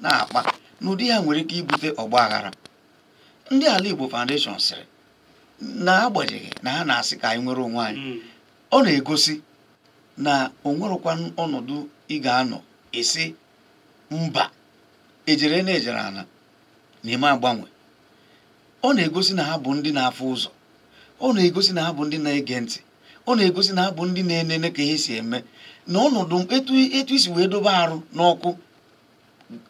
na-akpa n'ụdị ya nwere ike ibute ọgba aghara. Ndị Ala Igbo Foundation sịrị na agbanyeghị na ha na-asị ka anyị nwere onwe anyị, ọ na-egosi na o nwerekwa ọnọdụ ị ga-anọ esi mba ejere na ejere ana na-eme agbanwe. Ọ na-egosi na ha bụ ndị na-afụ ụzọ, ọ na-egosi na ha bụ ndị na-ege ntị, ọ na-egosi na ha bụ ndị na-enene ka ihe si eme, na ọnọdụ etu isi wee dobe arụ n'ọkụ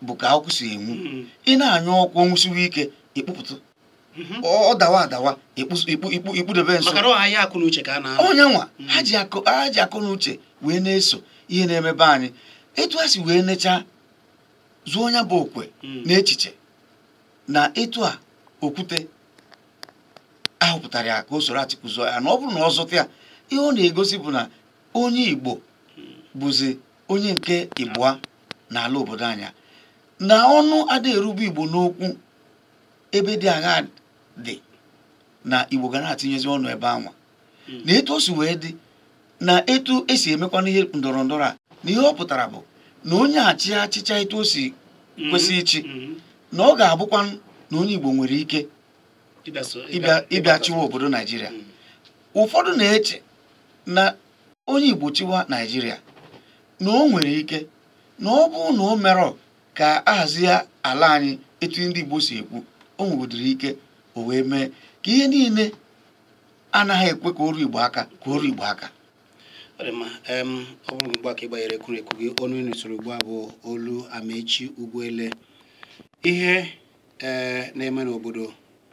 bụ ka ọkụ si enwu. Ị na-anyụ ọkụ onwusiwe ike ikpupụtụ, ọ dawa adawa ikpudebe nso. Onye nwa ha ji akụ na uche wee na-eso ihe na-emebe anyị. Etu ha si wee nechaa zụọ onye bụ okwe n'echiche na etu a okwute ahụpụtara ya ka o soro Atiku zụọ ya, na ọ bụrụ na ọ zụta ya, ihe ọ na-egosi bụ na onye Igbo bụzi onye nke Igboa n'ala obodo anyị, na ọnụ adịghị erube Igbo n'okwu ebe dị agha dị, na Igbo ga na-atinyezi ọnụ ebe anwa. Na etu o si wee dị na etu esi emekwa n'ihe ndọrọ ndọrọ a, na ihe ọ pụtara bụ na onye achị achịcha etu o si kwesị ịchị, na ọ ga-abụkwa na onye Igbo nwere ike ịbịa chịwa obodo Naijiria. Ụfọdụ na-eche na onye Igbo chịwa Naijiria na o nwere ike na ọ bụrụ na o merọ ka ahazie ala anyị Etu ndị Igbo si ekwu, o nwegodiri ike o wee mee ka ihe niile anaghị ekwe ka oru Igbo aka, ka oru Igbo aka. Ọ dị mma. Ọ bụrụ ugbu a ka ị gbanyere ekwurekwu gị, ọnụ ị nụsoro ugbu a bụ olu Amaechi Ugwuele. Ihe na-eme n'obodo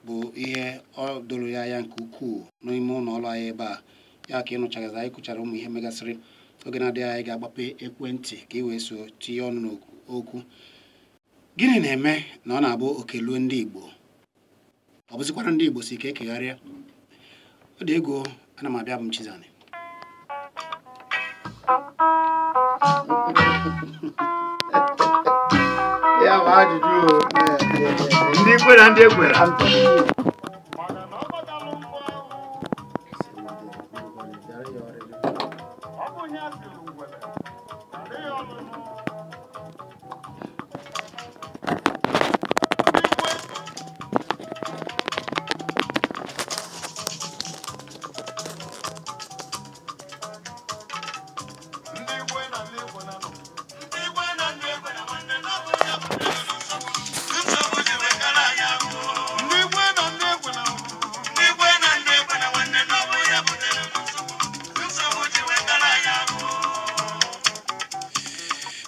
bụ ihe ọ doro ya anya nke ukwuu n'ime ụlọ ọrụ anyị ebe a. Ya ka ị nụchagazi, anyị kwuchara ụmụ ihe megasịrị. Oge na-adịghị anyị ga-agbape ekwentị ka ị wee so tinye ọnụ n'okwu. Gịnị na-eme na ọ na-abụ okeluo ndị Igbo, ọ bụzikwara ndị Igbo si ka ekegharịa? Ọ dị ego. Ana m abịa, bụ m Chizani. Ya bụ ajụjụ o. Ndị kwere, ndị ekwere.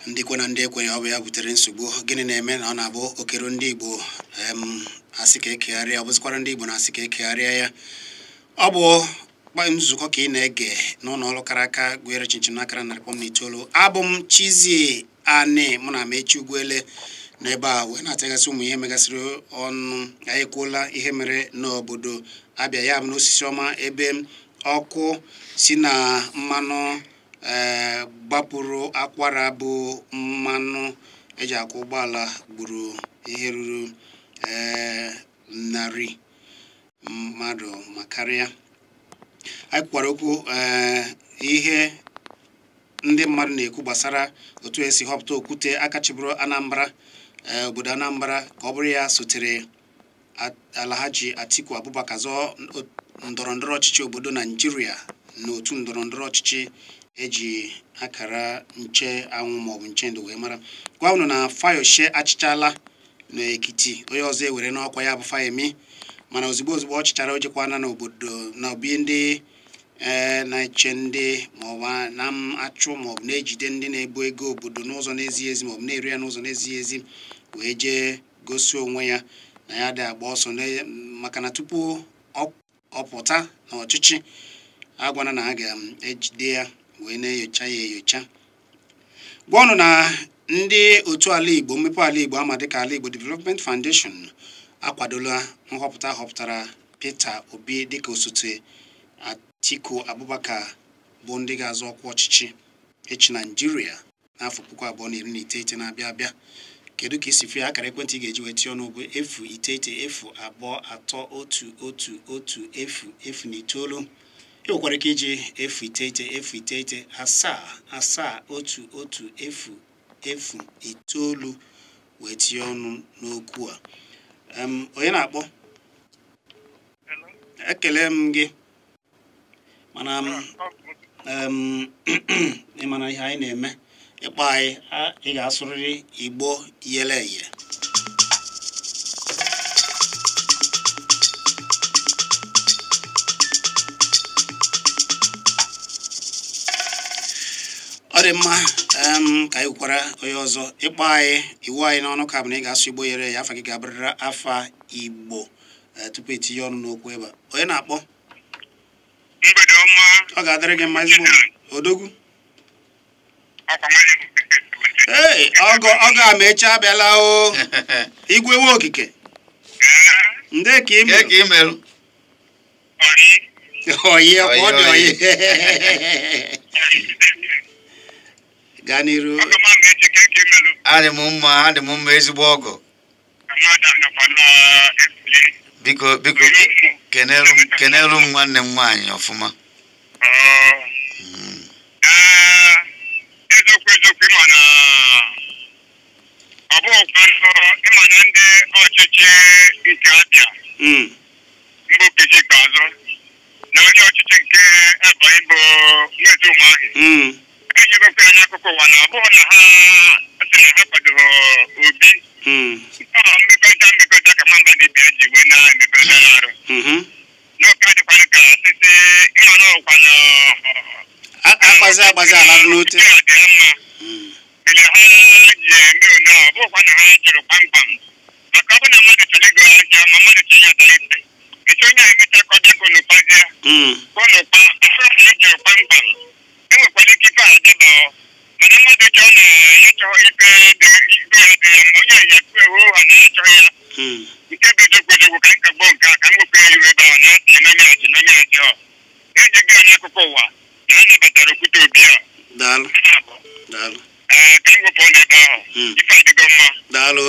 Ndị kwe na ndị ekwenye, ọ bụ ya butere nsogbu. Gịnị na-eme na ọ na-abụ okero ndị Igbo asị ka ekegharịa, ọ bụzikwara ndị Igbo na-asị ka ekegharịa ya? Ọ bụ nzukọ ka ị na-ege n'ụlọ ọrụ kara aka gụnyere chinchin n'akara 100.9. Abụ m Chizzy Ani, mụ na Amaechi Ugwuele n'ebe a wee na-atagasị ụmụ ihe megasịrị ọnụ. Anyị ekwuola ihe mere n'obodo Abịa, ya bụ n'osisi ọma ebe ọkụ si na mmanụ gbapụrụ akwara bụ mmanụ eji akwụ ụgbọala gburu ihe ruru 100 mmadụ ma karịa. Anyị kwukwara okwu ihe ndị mmadụ na-ekwu gbasara otu esi họpụta Okwute aka chịbụrụ Anambra, obodo Anambra, ka ọ bụrụ ya sotere Alhaji Atiku Abubakar zọọ ndọrọ ndọrọ ọchịchị obodo Naijiria na otu ndọrọ ndọrọ ọchịchị eji akara nche anwụ maọbụ nche ndụ wee mara. Gwa unu na Fayose achịchala n'Ekiti, onye ọzọ ewere n'ọkwa ya bụ Fayemi, mana ozugbo ozugbo ọ chịchara, o jekwana n'obodo na obi ndị na-eche ndị maọbụ na-achụ maọbụ na-ejide ndị na-ebu ego obodo n'ụzọ na-ezighị ezi maọbụ na-eri ya n'ụzọ na-ezighị ezi, wee jee gosi onwe ya na ya dị agba ọsọ, maka na tupu ọ pụta n'ọchịchị agwana na a ga-ejide ya wee na-enyocha ya enyocha. Gwa unu na ndị otu ala Igbo mmepe ala Igbo ama dịka Ala Igbo Development Foundation akwadola nhọpụta họpụtara Peter Obi dịka osote Atiku Abubakar bụ ndị ga-azọ ọkwa ọchịchị echi Naijiria n'afọ 2019 na-abịa abịa. Kedu ka isi fee? Akara ekwentị ị ga-eji wee tinye ọnụ bụ 0902 3 1 1 0 0 9. Ị nwekwara ike iji 0909 7 7 1 1 0 0 9 wee tinye ọnụ n'okwu a. Onye na-akpọ? Ekele m gị, mana ị mana ihe anyị na-eme ịkpọ anyị, ị ga-asụrịrị Igbo yele eye. Ọ dị mma. Ka anyị kwukwara onye ọzọ ịkpọ anyị, iwu anyị n'ọnụ ka bụ na ị ga-asụ Igbo yere ya, afa gị ga-abụrịrị afa Igbo tupu etinye ọnụ n'okwu ebe a. Onye na-akpọ? Mgbede ọma. Ọ ga-adịrị gị mma, ezigbo odogwu. Ee, ọgọ Amaechi abịala o. Igwe nwe okike. Ndị ka ị mere? Oyi, ọ dị oyi. Gaa n'iru. Adị m mma, adị m mma, ezigbo ọgọ. Biko biko, kenelu m nwanne m nwaanyị ọfụma. Eziokwu eziokwu, ịma na ọ bụghịkwa ịma na ndị ọchịchị nke Abịa mbụ Nkechi Ikpeazụ na onye ọchịchị nke Ebonyi bụ Nweze Umahi enyegokwa ya n'akụkụ ụwa na ọ bụghị na ha sị na ha kwadoro Obi Mmekọrịta mmekọrịta ka mamba dị bịa ji wee na-emekọrịta arụ. N'ụka dịkwana ka site ịnọ n'ọkwa na agbazi agbazi ala n'ute. Dị mma. Mgbe ha ji eme one ọ bụkwa na ha jụrụ kpamkpam. Maka ọ bụ na mmadụ chọrọ ịgo ahịa ma mmadụ chọrọ ịghọta ife. Echi onye a emecha ka ọ bịa ka unu kpazie. Ka unu kpa afọ ha jụrụ kpamkpam. Enwekwara ike ife a daba mana mmadụ chọọ na ya chọọ ife dị ife ya dị ya ma onye ya kwuo ewu ha na ya chọọ ya. Nke bụ eziokwu eziokwu ka nkagbo nke a ka m wepụ ya iwe ebe ahụ na asị na onye achị na onye achị ọ. Eji gị onye akụkọ ụwa na a nabatara okwute obi a. Daalụ. Daalụ. Ee, ka m wepụ ọnụ ebe ahụ. Ife adịgo mma. Daalụ.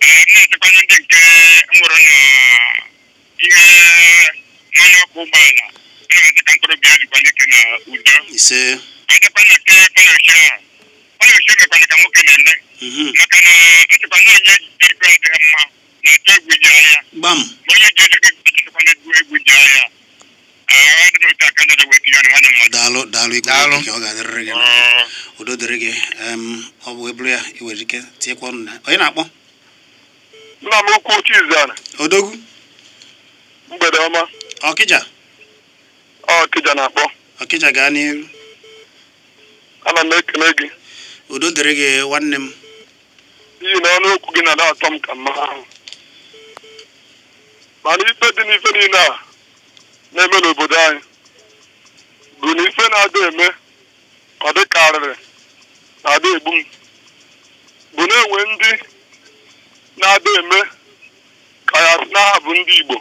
Ee, m na-achịkwana ndị nke nwụrụ na ihe mmanụ ọkụ ụgbọala. Ana m asị ka mkpụrụ obi ya dịkwa n'ike na udo. Ise. Adịkwa na nke Fayose a. Fayose mekwana ka nwoke na-eme. Maka na achịkwa na onye ji ego adịghị mma na-atụ egwu ji ahịa. Gbam. Ma onye ji ego achịkwana egwu egwu ji ahịa. Ee, ọ dị n'otu aka nọrọ weta ya na nwanne mmadụ. Daalụ daalụ ikwu Daalụ. ka ọ ga-adịrịrị gị. Udo dịrị gị. Ọ bụ eburu ya i nwere ike tinyekwa ọnụ na onye na-akpọ? Nna m ukwu Chizana. Odogwu. Mgbede ọma. Ọkịja. Ọkịja na-akpọ. Ọkịja gaa n'iru. Ana m ekele gị. Udo dịrị gị nwanne m. N'ihi na ọnụ okwu gị na-ada atọ m ka mma ahụ. Mana ife dị n'ife niile a na-eme n'obodo anyị bụ na ife na-ada eme ọ dị karịrị na-ada egbu m bụ na enwe ndị na-ada eme ka ya sị na ha bụ ndị Igbo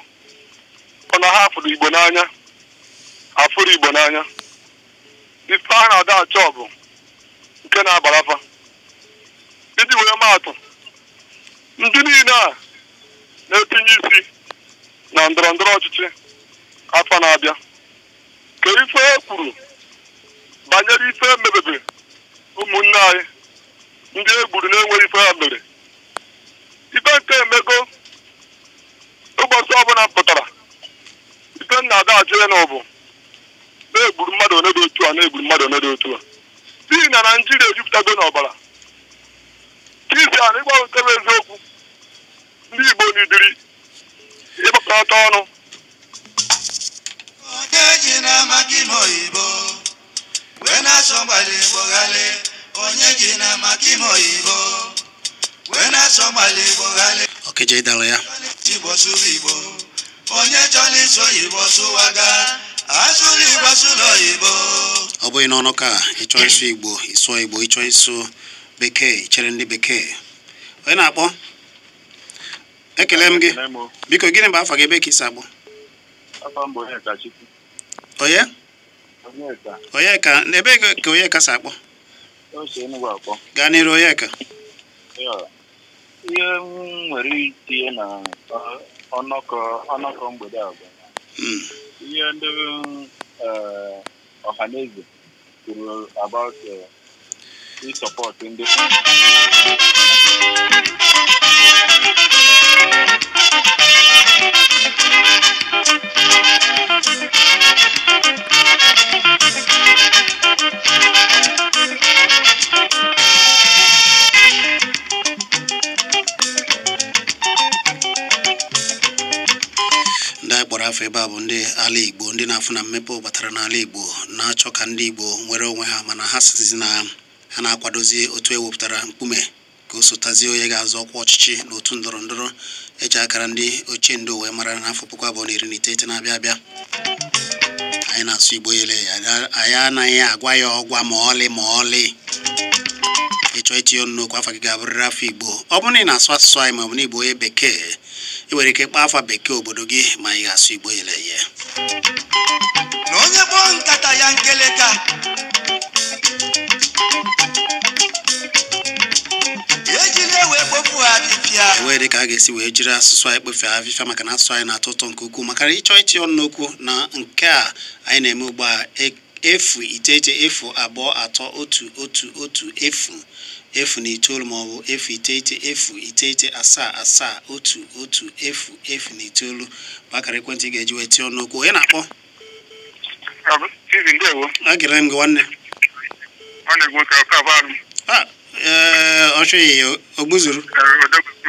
ọ na ha fụrụ Igbo n'anya afụrụ Igbo n'anya. Ife a na-ada achọ bụ nke na-abarafa. Iji wee maatụ ndị niile a na-etinye isi na ndọrọ ndọrọ ọchịchị afọ na-abịa ka ife e kwuru banyere ife mebebe ụmụnne anyị ndị e gburu na-enweghị ife ha mere. Ife nke emego ụbọchị ọbụla pụtara ife m na-ada ajụ ya na ọ bụ na-egburu mmadụ one dị otu a na-egburu mmadụ one dị otu a n'ihi na Naijiria ejupụtago n'ọbara. Chiziana ịgwa nke bụ eziokwu ndị Igbo n'idiri ịgbakọta ọnụ. Onye ji na maka ime oyibo wee na-asọ mgbali gboghalị. Onye ji na maka ime oyibo wee na-asọ mgbali gboghalị. Ọkịja ịdalụ ya. Igbo sụrụ Igbo. Onye chọrọ iso Igbo sụwaga asụrụ Igbo sụrụ oyibo. Ọ bụghị n'ọnụ ka ịchọ ịsụ Igbo ịsụọ Igbo, ịchọ ịsụ bekee ichere ndị bekee. Onye na-akpọ? Ekele m gị. Biko gịnị bụ afa gị ebe ka isi akpọ? Onye? Onyeka. Ebe ka Onyeka si akpọ? Gaa n'iru Onyeka. Ihe m nwere itinye na ọnọkọ mgbede a bụ ihe ndị ọhaneze kwuru about support ndị ndị anyị kpọrọ afọ ebe a bụ ndị ala Igbo, ndị na-afụ na mmepe batara n'ala Igbo na-achọ ka ndị Igbo nwere onwe ha, mana ha sizi na ha na-akwadozi otu ewepụtara mkpume ka o sotazie onye ga-azọ ọkwa ọchịchị n'otu ndọrọ ndọrọ eji akara ndị ochie ndị wee mara n'afọ 2019 na-abịa abịa. Anyị na-asụ Igbo yele, anyị anaghị agwa ya ọgwa ma ọlị ma ọlị. Ịchọ itinye ọnụ n'okwu afa gị ga-abụrịrị afọ Igbo. Ọ bụrụ na ị na-asụ asụsụ anyị ma ọ bụ na Igbo onye bekee, ị nwere ike kpaa afa bekee obodo gị ma ị ga-asụ Igbo yele ye. Na onye kpọọ nkata ya nkeleka ewee dị ka a ga-esi wee jiri asụsụ anyị kpofee afịfịa maka na asụsụ anyị na-atọ ụtọ nke ukwuu. Maka na ịchọ itinye ọnụ n'okwu na nke a anyị na-eme ugbu a 0 9 0 2 3 1 1 1 0 0 9 ma ọ bụ 0 9 0 9 7 7 1 1 0 0 9 bụ akara ekwentị ị ga-eji wee tinye ọnụ n'okwu. Onye na-akpọ? Agere m gị nwanne. Ọchụghị ogbuzuru.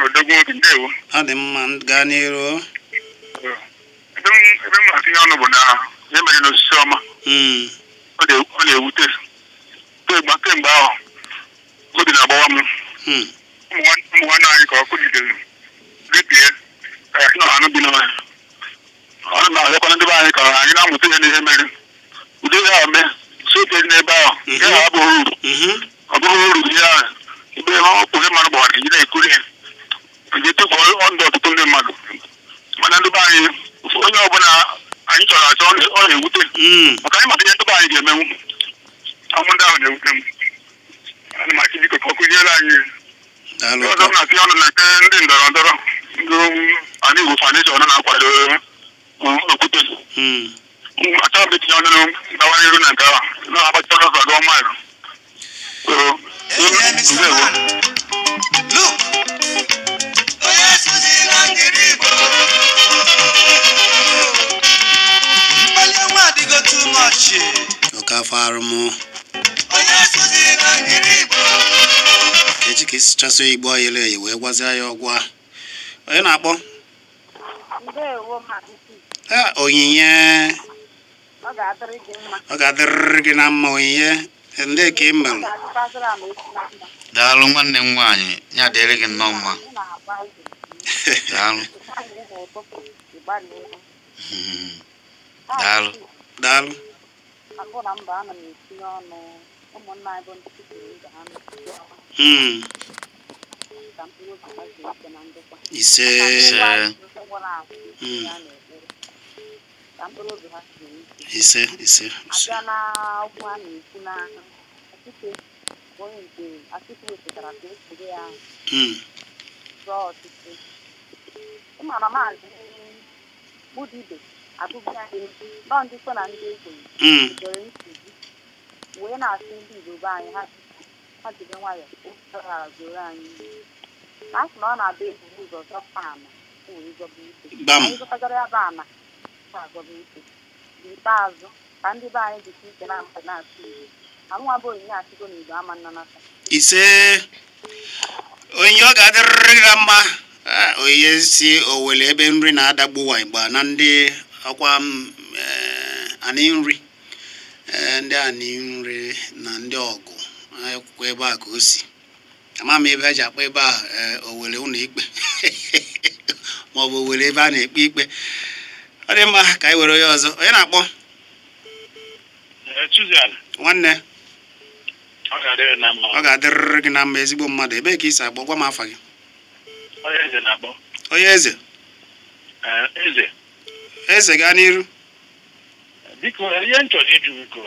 Odogwu nwoke, ndewo. Ọ dị mma, gaa n'iru. Ebe m na-atinye ọnụ bụ na ihe mere n'osisi ọma. Ọ na-ewute. Kemgbe ahụ, obi na-agbawa m. Ụmụ nwanne anyị ka ọkụ jidere repie ka ya na anụ bi n'ọhịa. Ọ na-ahịakwana ndị be anyị ka anyị na-amụta ihe n'ihe mere. Ụdị ihe a mee, sote dị n'ebe ahụ, ihe ahụ abụghị uru. Ọ bụghị uru ihe ahụ. Ebe ọ mmadụ gbawara iji na-ekuri ya. Eji tụfuo ndụ ọtụtụ ndị mmadụ. Mana ndị be anyị, onye ọbụla anyị chọrọ achọ, ọ na-ewute. Maka anyị maka ihe ndị be anyị ga-emenwu. Ọnwụ ndị ahụ na-ewute m. Ana m achị biko ka ọ kụziere anyị. Ọzọ m na-atụnye ọnụ na nke ndị ndọrọ ndọrọ ndị Ana Igbo Foundation na-akwado okwute. Achọghị m itinye ọnụ gawa n'iru na nke ahụ. Na-agbachara ụzọ gụọ maịlụ. Look, onye sụzila ngiri Igbo. Mkpali ọnwa adịgo too much. Ọkafọ arụmụ. Onye sụzila ngiri Igbo. Kechi ka isi chasị Igbo ayele eyi wee gwazie ya ọgwa. Onye na-akpọ? Ndewo Maazị. Onyinye. Ọ ga-adịrị gị mma. Ọ ga-adịrịrị gị na mma Onyinye. Ndị ka ị mere. Daalụ nwanne m nwaanyị, ya dịrị gị nnọọ mma. Daalụ. Daalụ. Daalụ. Ise. Ise ise ise. Wee na-asị ndị Igbo be anyị ha jiri nwayọọ zoro anyị na asị na ọ na-abịa eburu ụzọ zọpa ana wee zọba ike. Anyị zọtagara ya bụ ana azọba ike. N'ikpeazụ ka ndị be anyị jisi ike na-amụta na-asụ Igbo. Anụnwa bụ Onyinye asịgo na Igbo ama nnanata. Ise. Onyinye ọ ga-adịrịrị gị na mma. Onyinye si Owele ebe nri na-adagbuwa igba na ndị ọkwa anị nri. Ndị anị nri na ndị ọgụ akwụkwọ ebe a ka o si. Ama m ebe e ji akpọ ebe a Owele ụlọ ikpe ma ọ bụ Owele ebe a na-ekpe ikpe. Ọ dị mma ka anyị were onye ọzọ. Onye na-akpọ? Nwanne. Ọ ga-adịrịrị gị na mma ezigbo mmadụ. Ebee ka i si akpọ? Gwa m afa gị. Onye eze. Eze gaa n'iru. Biko ihe m chọrọ ịjụ biko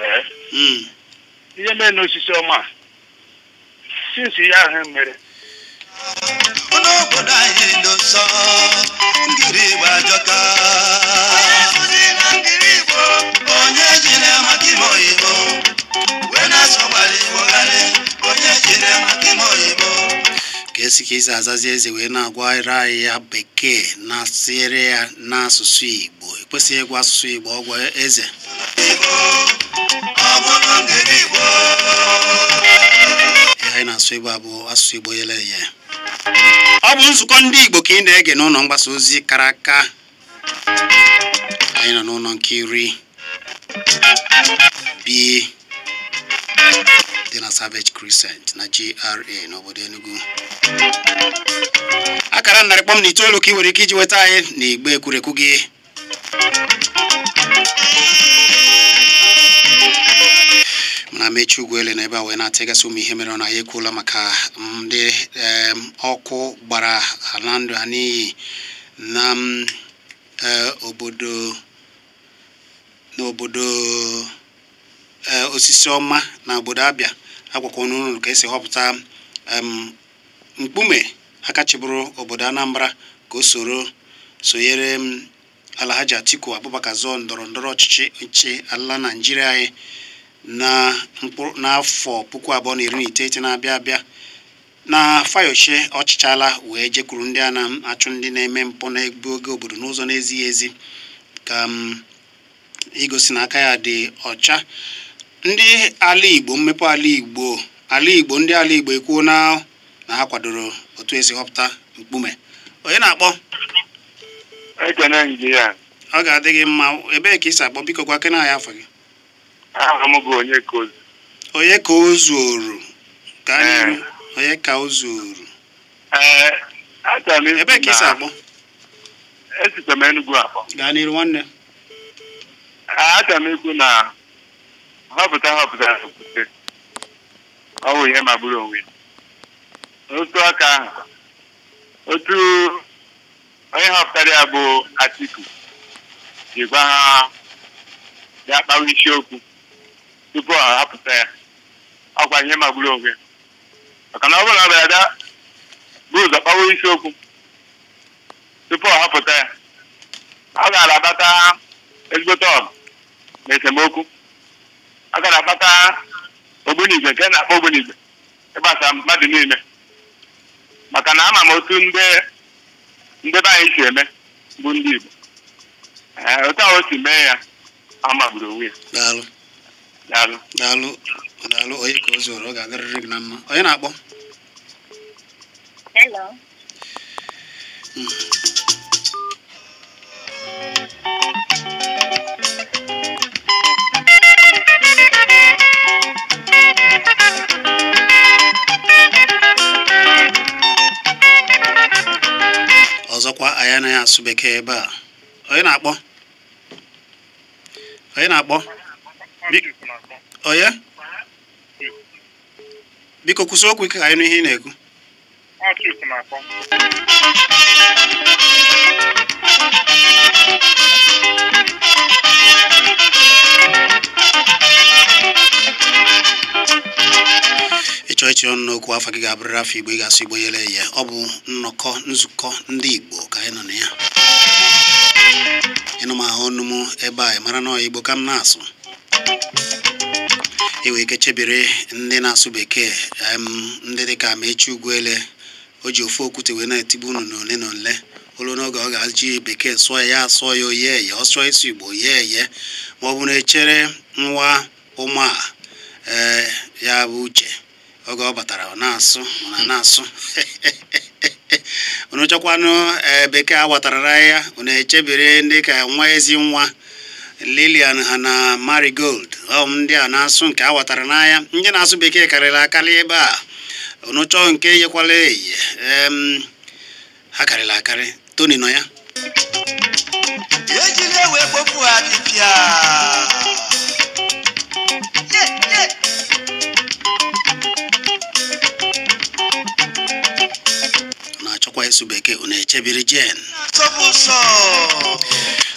ihe mere n'osisi ọma since ihe ahụ mere n'obodo anyị dị nsọ ngiri Igbo ajọka. Onye jiri maka ime oyibo wee na-asọgbara Igbo gharị. Onye jiri maka ime oyibo. Ka esi ka esi azazi eze wee na-agwa anyị ya bekee na-asịrị ya n'asụsụ Igbo. Ekwesịghị ịgwa asụsụ Igbo ọgwa eze. Ihe anyị na-asụ Igbo abụ asụsụ Igbo yele eye. Ọ bụ nzukọ ndị Igbo ka ị na-ege n'ụlọ mgbasa ozi kara aka. Anyị nọ n'ụlọ nke 10 B dị na Savage Crescent na GRA n'obodo Enugu. Akara 100.9 ka ị nwere ike iji nweta anyị n'igbe ekwurekwu gị. Mana mechi ugwuele na ebe a wee na-atịgasị ụmụ ihe mere na ya ekwuola maka ndị ọkụ gbara ha na ndụ ha n'iyi na obodo n'obodo osisi ọma na obodo Abịa. Agwakwa n'ụlọ ka esi họpụta mkpume aka chịbụrụ obodo Anambra ka o soro sonyere Alhaji Atiku Abubakar zọọ ndọrọ ndọrọ ọchịchị nchi ala Naịjirịa anyị na n'afọ 2019 na-abịa abịa. Na Fayose ọchịchala wee jekwuru ndị a na-achụ ndị na-eme mpụ na-egbu oge obodo n'ụzọ na-ezighị ezi ka igosi na aka ya dị ọcha. Ndị ala Igbo, mmepe ala Igbo Ala Igbo, ndị ala Igbo ekwuo na ha kwadoro otu esi họpụta Mkpume. Onye na-akpọ? Ọ ga-adị gị mma. Ebee ka ị si akpọ? Biko gwa kene anyị afọ gị. Onye ka o zuoru? Gaa n'iru. Onye ka o zuoru? Ebee ka ị si akpọ? Gaa n'iru nwanne. Achọrọ m ikwu na họpụta ọ bụ ihe magburu onwe ya. Otu aka ahụ, otu onye họpụtara ya bụ Atiku ji gwa ha ya kpawa isiokwu tupu ọ hapụta ya, ọkwa ihe magburu onwe ya. Maka na ọ bụrụ na ọ bịara bụ ụzọ kpawa isiokwu tupu ọ hapụta ya, ọ gara akpata ezigbote ọgụ na esemokwu. Ọ gara akpata ogbunigwe nke na-akpọ ogbunigwe ịgbasa mmadụ niile. Maka na ama m otu ndị be anyị si eme bụ ndị Igbo. Otu ahụ o si mee ya, ọ magburu onwe ya. Daalụ. Daalụ. Daalụ. Daalụ. Onye ka o zuoru, ọ ga-adịrịrị gị na mma. Onye na-akpọ? Hello. Ọzọkwa anyị anaghị asụ bekee ebe a. Onye na-akpọ? Onye na-akpọ? Onye? Biko kwụsị okwu ike ka anyị nụ ihe ị na-ekwu. Ịchọ ịchị ọnụ n'okwu afọ gị ga-abụrịrị afọ Igbo, ị ga-asụ Igbo yere eye. Ọ bụ nnọkọ nzukọ ndị Igbo ka anyị nọ na ya. Ịnụ m ahụ ọnụ m ebe a, mara na Igbo ka m na-asụ. E nwere ike chebere ndị na-asụ bekee, ndị dịka Amechi Ugwuele, o ji ofu okwute wee na-etigbu unu n'ole na ole. Olu n'oge ọ ga-eji bekee sụọ ya, asụọ ya oye eye, ọ sụọ isi Igbo ye eye, ma ọ bụ na echere nwa ụmụ a ya bụ Uche. Oge ọ batara ọ na-asụ ọ na-asụ. Unu chọkwanụ bekee awatara ya, unu echebere ndị ka nwa ezi nwa Lilian ha na Marigold, ọ ndị a na-asụ nke awatara n'anya. Ndị na-asụ bekee karịrị akarị ebe a. Unu chọọ nke yekwala eye, ha karịrị akarị. Tony nọ ya. Ejile wee kpofu ha dibịa. Na-achọkwa ịsụ bekee, unu echebiri Jen.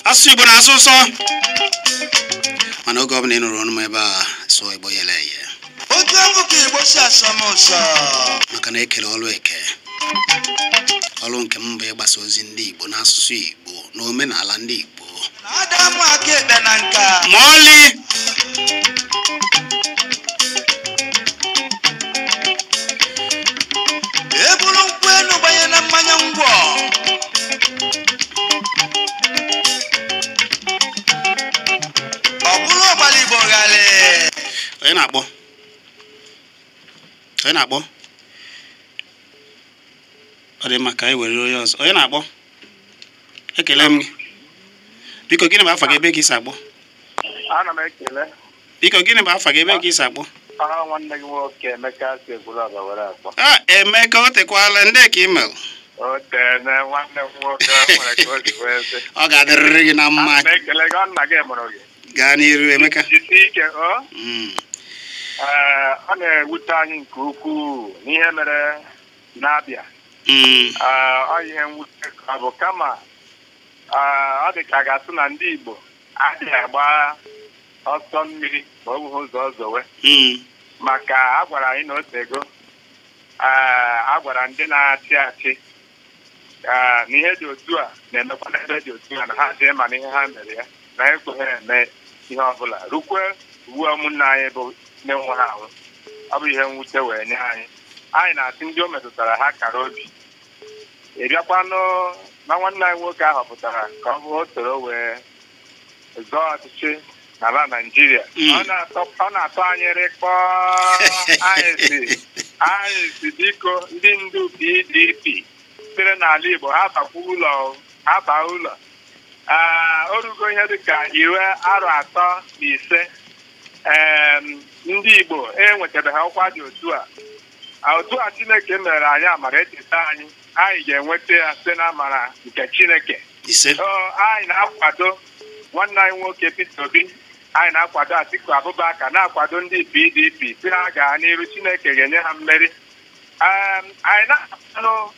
Asụsụ Igbo na-asụ ụsọ, mana oge ọbụla ị nụrụ ọnụ m ebe a, sụọ Igbo yere eye. Maka na ekele ọlụ eke, ọlụ nke m bụ ịgbasa ozi ndị Igbo n'asụsụ Igbo na omenala ndị Igbo. Ma ọlị eburu nkwụ elu gbanye na mmanya ngwọ. Ọ bụrụ ọgbara Igbo ghalị. Onye na-akpọ? Onye na-akpọ? Ọ dị mma ka anyị were onye ọzọ. Onye na-akpọ? Ekele m gị. Biko gịnị bụ afa gị, ebe ka ị si akpọ? Ana m ekele. Biko gịnị bụ afa gị, ebe ka ị si akpọ? Aha nwanne gị nwoke Emeka si Ekwulọba were akpọ. A Emeka, o tekwala ndị ka email. O tene nwanne m nwoke nwere ka o si wee sị. Ọ ga-adịrịrị gị na mma. Ana m ekele gị, ọ nna gị mụrụ gị. Gaa n'iru Emeka. Jisie ike ọ. Ọ na-ewute anyị nke ukwuu n'ihe mere na-abịa. Ọ ihe mwute ka ọ bụ, kama ọ dị ka a ga-asị na ndị Igbo adịghị agba ọsọ mmiri ma ọ bụghị ụzọ ọzọwe. Maka a gwara anyị na otego, a gwara ndị na-achị achị na ihe dị otu a na-emekwa n'ebe dị otu a, na ha jee ma na ihe ha mere ya na ekweghị eme ihe ọbụla rukwe ugbu a ụmụnne anyị bụ ndị nwụrụ anwụ. Ọ bụ ihe mwute wee nye anyị. Anyị na-asị ndị o metụtara ha kara obi. Ị bịakwanụ na nwanne anyị nwoke ahụ pụtara ka ọ bụ o soro wee zọọ ọchịchị N'ala Naijiria ọ na-atọ anyị rịkpọ. Anyị si biko ndị ndu PDP sitere n'ala Igbo ha bakwa ụlọ, ha baa ụlọ. O rugo ihe dịka 35 ndị Igbo enwetabeghị ọkwa dị otu a. Otu a Chineke mere anyị amara echeta anyị, anyị ga-enweta ya site n'amara nke Chineke. Anyị na-akwado nwanne anyị nwoke Peter Obi, anyị na-akwado Atiku Abubakar, na-akwado ndị PDP si ha gaa n'iru, Chineke ga-enye ha mmeri. Anyị na-akwado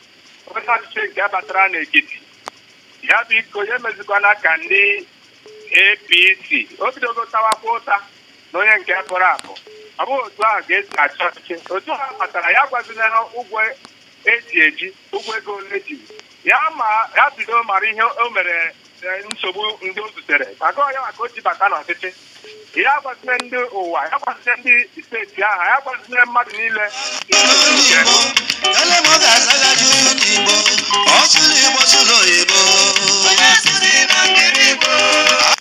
onye ọchịchị nke batara n'Ekiti ya, biko ya emezikwana ka ndị APC o bidogo tawakwa ụta na onye nke pụrụ apụ. Ọ bụghị otu ahụ ga-esi achị ọchịchị. Otu ahụ kpatara ya gwazina ha ụgwọ eji eji, ụgwọ ego ole ji ya, ma ya bido mara ihe o mere nsogbu ndị o zutere maka ọ ya maka o ji bata n'ọchịchị. Ya gwazina ndị ụwa, ya gwazina ndị steeti ahụ, ya gwazina mmadụ niile.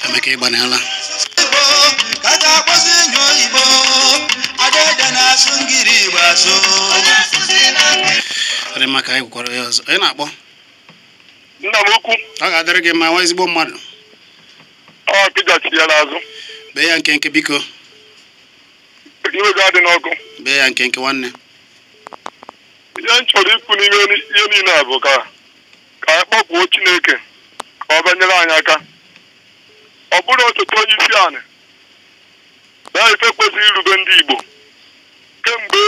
Emeka ịgbanala. Ọ dị mma ka anyị kwukwara ya ọzọ. Onye na-akpọ? Nna m ukwu. Ọ ga-adịrị gị mma, nwa ezigbo mmadụ. Ọ kịjachi ya n'azụ. Bee ya nkenke biko. Iwe ga-adị n'ọkụ. Bee ya nkenke nwanne. Ihe m chọrọ ikwu n'ime ihe niile a bụ ka anyị kpọkwuo Chineke ka ọ bịa nyere anyị aka. Ọ bụrụ ọtụtụ onye isi anị na ife kwesịrị irube ndị Igbo kemgbe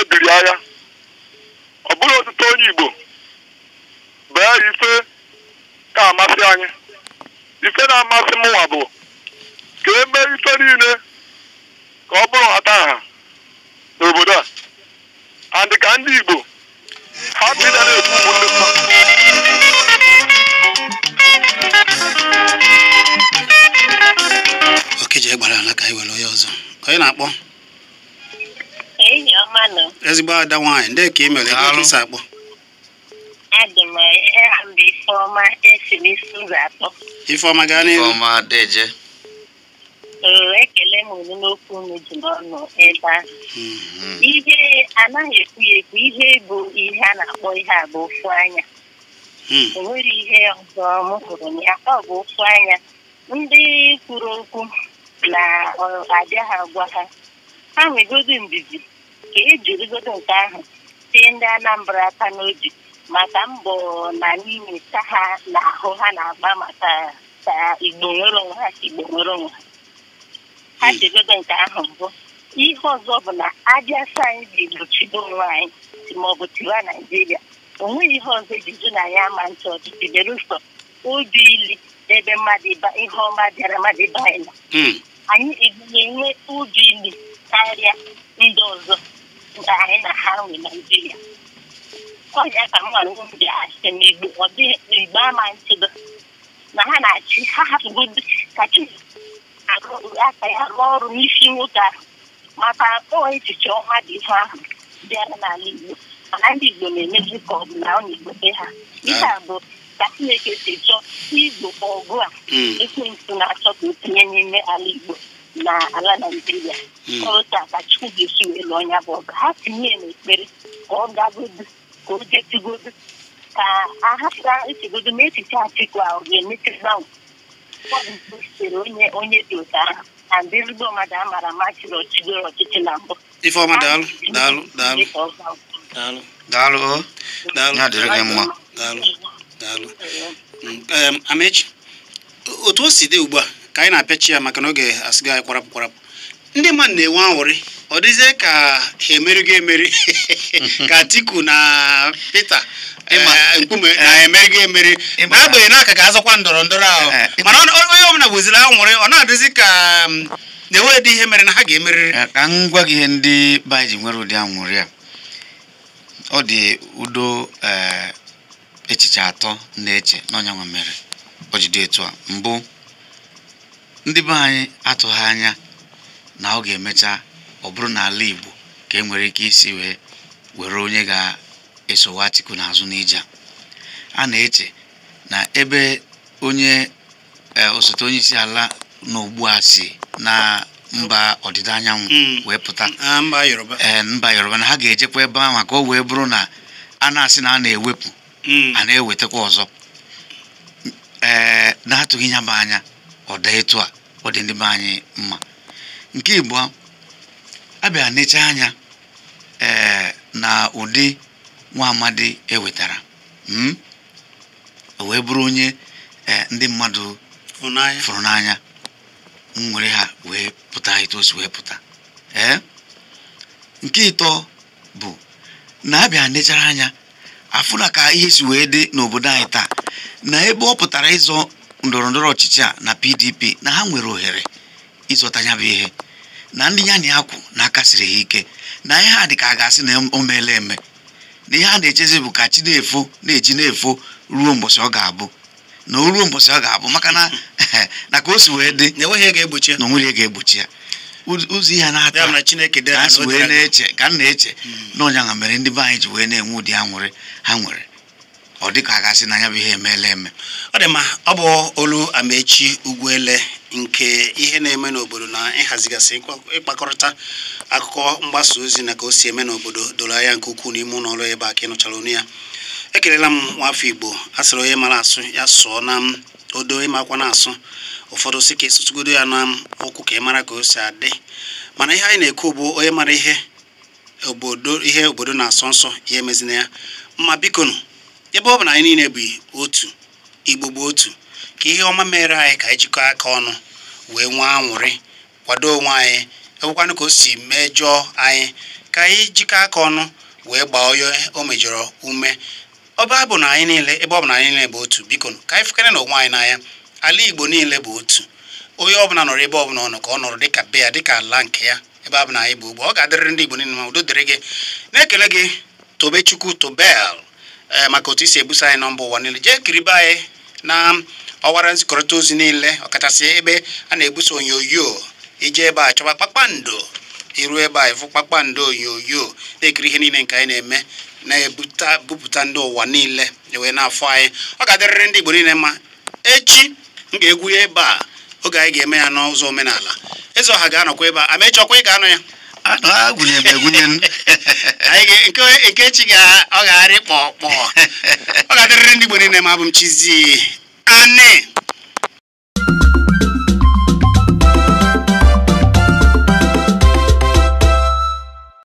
ebiri agha. Ọ bụrụ ọtụtụ onye Igbo bee ife ka amasị anyị. Ife na-amasị mụnwa bụ ka e mee ife niile ka ọ bụrụ nhata nha n'obodo a, and ka ndị Igbo ha bido na-ekwu ụmụnne mmadụ. Okeje gbara ala ka anyị were onye ọzọ. Onye na-akpọ? Ezigbo ada nwaanyị, ndị ka ị mere ebe ka isi akpọ? Adị m Ifeọma, esi m isi ụzọ atọ. Ifeọma gaa n'ihu. Ifeọma deje. Ee, ekele m unu n'okwu unu ji n'ọnụ ebe ahụ. Ihe anaghị ekwu ya ekwu, ihe bụ ihe a na-akpọ ihe a bụ ofu anya. O nwere ihe ọzọ m hụrụ na ya, ọ bụ ofu anya. Ndị kwuru okwu na abịa ha gwa ha, ha nwegodo mbibi ka ejirigodo nke ahụ tie ndị Anambra aka n'obi maka mbọ na nnyocha ha na ahụ ha na-agba maka ka Igbo nwere onwe ha, ka Igbo nwere onwe ha. Ha chegodo nke ahụ mbụ. Ihe ọzọ bụ na abịa sị anyị ji gbochido onwe anyị maọbụ tiwa Naijiria, o nweghị ihe ọzọ ejiju na ya ama ntị ọchịchị belụsọ obi ili ebe mmadụ ihe ọma bịara mmadụ ibe anyị nọ. Anyị na-enwe obi ili karịa ndị ọzọ anyị na ha nwe Naijiria. Ọ ya ka m nwere m ji asị n'Igbo, ọ dịghị Igbo ama nchedo na ha na-achị ha hapụgodo ka chi aka ya rụọ ọrụ n'isi nwoke ahụ maka ọ echiche ọma dị ihe ahụ bịara n'ala Igbo, mana ndị Igbo na-emezi ka ọ bụ na ọ na-egbote ha. Ihe a bụ ka Chineke si chọọ igbo ọgụ a ekwensu na-achọ ka o tinye n'ime ala Igbo na ala Naijiria. Otu a ka Chukwu ga-esi wee lụọ ya bụ ọgụ. Ha tinye n'ekpere ka ọ gagodu, ka o jetugodu, ka a hapụta echegodu ma echiche Atiku a ọ ga-emechi gbanwe. Ọ bụ sitere onye dị otu ahụ na ndị ezigbo mmadụ a mara ama chịrị ọchịgoro ọchịchị na mbụ. Ifeọma, daalụ daalụ daalụ daalụ daalụ daalụ, ya dịrị gị mma. Daalụ daalụ. Amechi, otu o si dị ugbu a ka anyị na-apịachi ya maka na oge asịgo anyị kwarapụ kwarapụ, ndị mmadụ na-enwe aṅụrị, ọ dịzie ka ha emerigo emeri ka Atiku na Peter Nkume na emerigo emeri, n'agbanyeghị na aka ga-azọkwa ndọrọ ndọrọ ahụ, mana onye ọbụla bụziri aṅụrị, ọ na-adịzi ka na-enweghị dị ihe mere na ha ga-emeriri. Ka m gwa gị ihe ndị be anyị ji nwere ụdị aṅụrị a, ọ dị udo echiche atọ na-eche n'ọnyanwa mere o ji dị etu a. Mbụ, ndị be anyị atụghị anya na ọ ga-emecha ọ bụrụ n'ala Igbo ka e nwere ike isi wee were onye ga-esowe Atiku n'azụ n'ije a. A na-eche na ebe onye osote onye isi ala n'ugbu a si na mba ọdịda anyanwụ wee pụta mba Yoruba, mba Yoruba, na ha ga-ejekwa ebe ahụ ka o wee bụrụ na a na-asị na a na-ewepụ a na-ewetakwa ọzọ. Ee, na-atụghị ya bụ anya ọ dị etu a, ọ dị ndị be anyị mma. Nke ịbụọ, abịa necha anya ee na ụdị nwa amadi ewetara o wee bụrụ onye ndị mmadụ fụrụ n'anya, nwere ha wee pụta etu o si wee pụta. Ee, nke ịtọ bụ na abịa nechara anya afụ na ka ihe si wee dị n'obodo anyị taa, na ebe ọ pụtara ịzọ ndọrọ ndọrọ ọchịchị a na PDP, na ha nwere ohere ịzọta ya bụ ihe, na ndị ya na ya kwụ na aka siri ha ike, na ihe a dị ka a ga-asị na o meela eme, na ihe a na-echezi bụ ka chi na-efo na-eji na-efo ruo mbọsị ọ ga-abụ, na o ruo mbọsị ọ ga-abụ, maka na na ka o si wee dị na enweghị ga-egbochi ya, na onwere ga-egbochi ya. Ụzọ ihe na-ata ka si wee na-eche ka m na-eche na ọnyanwa mere ndị be anyị ji wee na-enwe ụdị aṅụrị ha nwere, ọ dị ka a ga-asị na ya bụ ihe emeela eme. Ọ dị mma. Ọ bụ olu Amechi Ugwuele nke ihe na-eme n'obodo na ịhazigasị ịkpakọrịta akụkọ mgbasa ozi na ka o si eme n'obodo doro anya nke ukwuu n'ime ụlọ ọrụ ebe a ka ị nụchara onu ya. Ekelela m nwafọ Igbo, a sịrị onye mara asụ ya sụọ na odo, ịmakwa na-asụ ụfọdụ sị ka esụtụgodo ya na ụkwụ ka ị mara ka o si adị, mana ihe anyị na-ekwu bụ onye mara ihe obodo, ihe obodo na-asọ nsọ ya emezina ya mma. Bikonu, ebe ọ bụ na anyị niile bụ otu, Igbo bụ otu, ka ihe ọma mere anyị ka anyị jikọọ aka ọnụ wee nwee anwụrị, kwado onwe anyị, ewekwanụ ka o si mejọọ anyị ka anyị jikọọ aka ọnụ wee gbaa onye o mejọrọ ume. Ọ bụ na anyị niile, ebe ọ bụ na anyị niile bụ otu, bikonu ka anyị fụkere na onwe anyị n'anya. Ala Igbo niile bụ otu, onye ọbụla nọrọ ebe ọbụla ọ nọ ka ọ nọrọ dịka be ya, dịka ala nke ya, ebe ọ bụ na anyị bụ ugbo. Ọ ga-adịrịrị ndị Igbo niile ma udo dịrị gị. Na-ekele gị Tobechukwu Tobel maka otu isi ebuso anyị na mba ụwa niile. Jee kiribe anyị na ọwara nzikọrịta ozi niile, ọkachasị ebe a na-ebuso onyonyo. Ije ebe a chọba kpakpando, iru ebe a ịfụ kpakpando onyonyo, na-ekiri ihe niile nke anyị na-eme, na-ebupụta bupụta ndị ụwa niile wee na-afọ anyị. Ọ ga-adịrịrị ndị Igbo niile mma. Echi m ga-egwu ya ebe a oge anyị ga-eme ya n'ụzọ omenala. Eze ọha ga-anọkwa ebe a, Amechi ọkwa ị ga-anọ ya? Nke echi ọ ga-arị kpọkpọ. Ọ ga-adịrịrị ndị Igbo niile ma. Abụ m Chizzy Ani.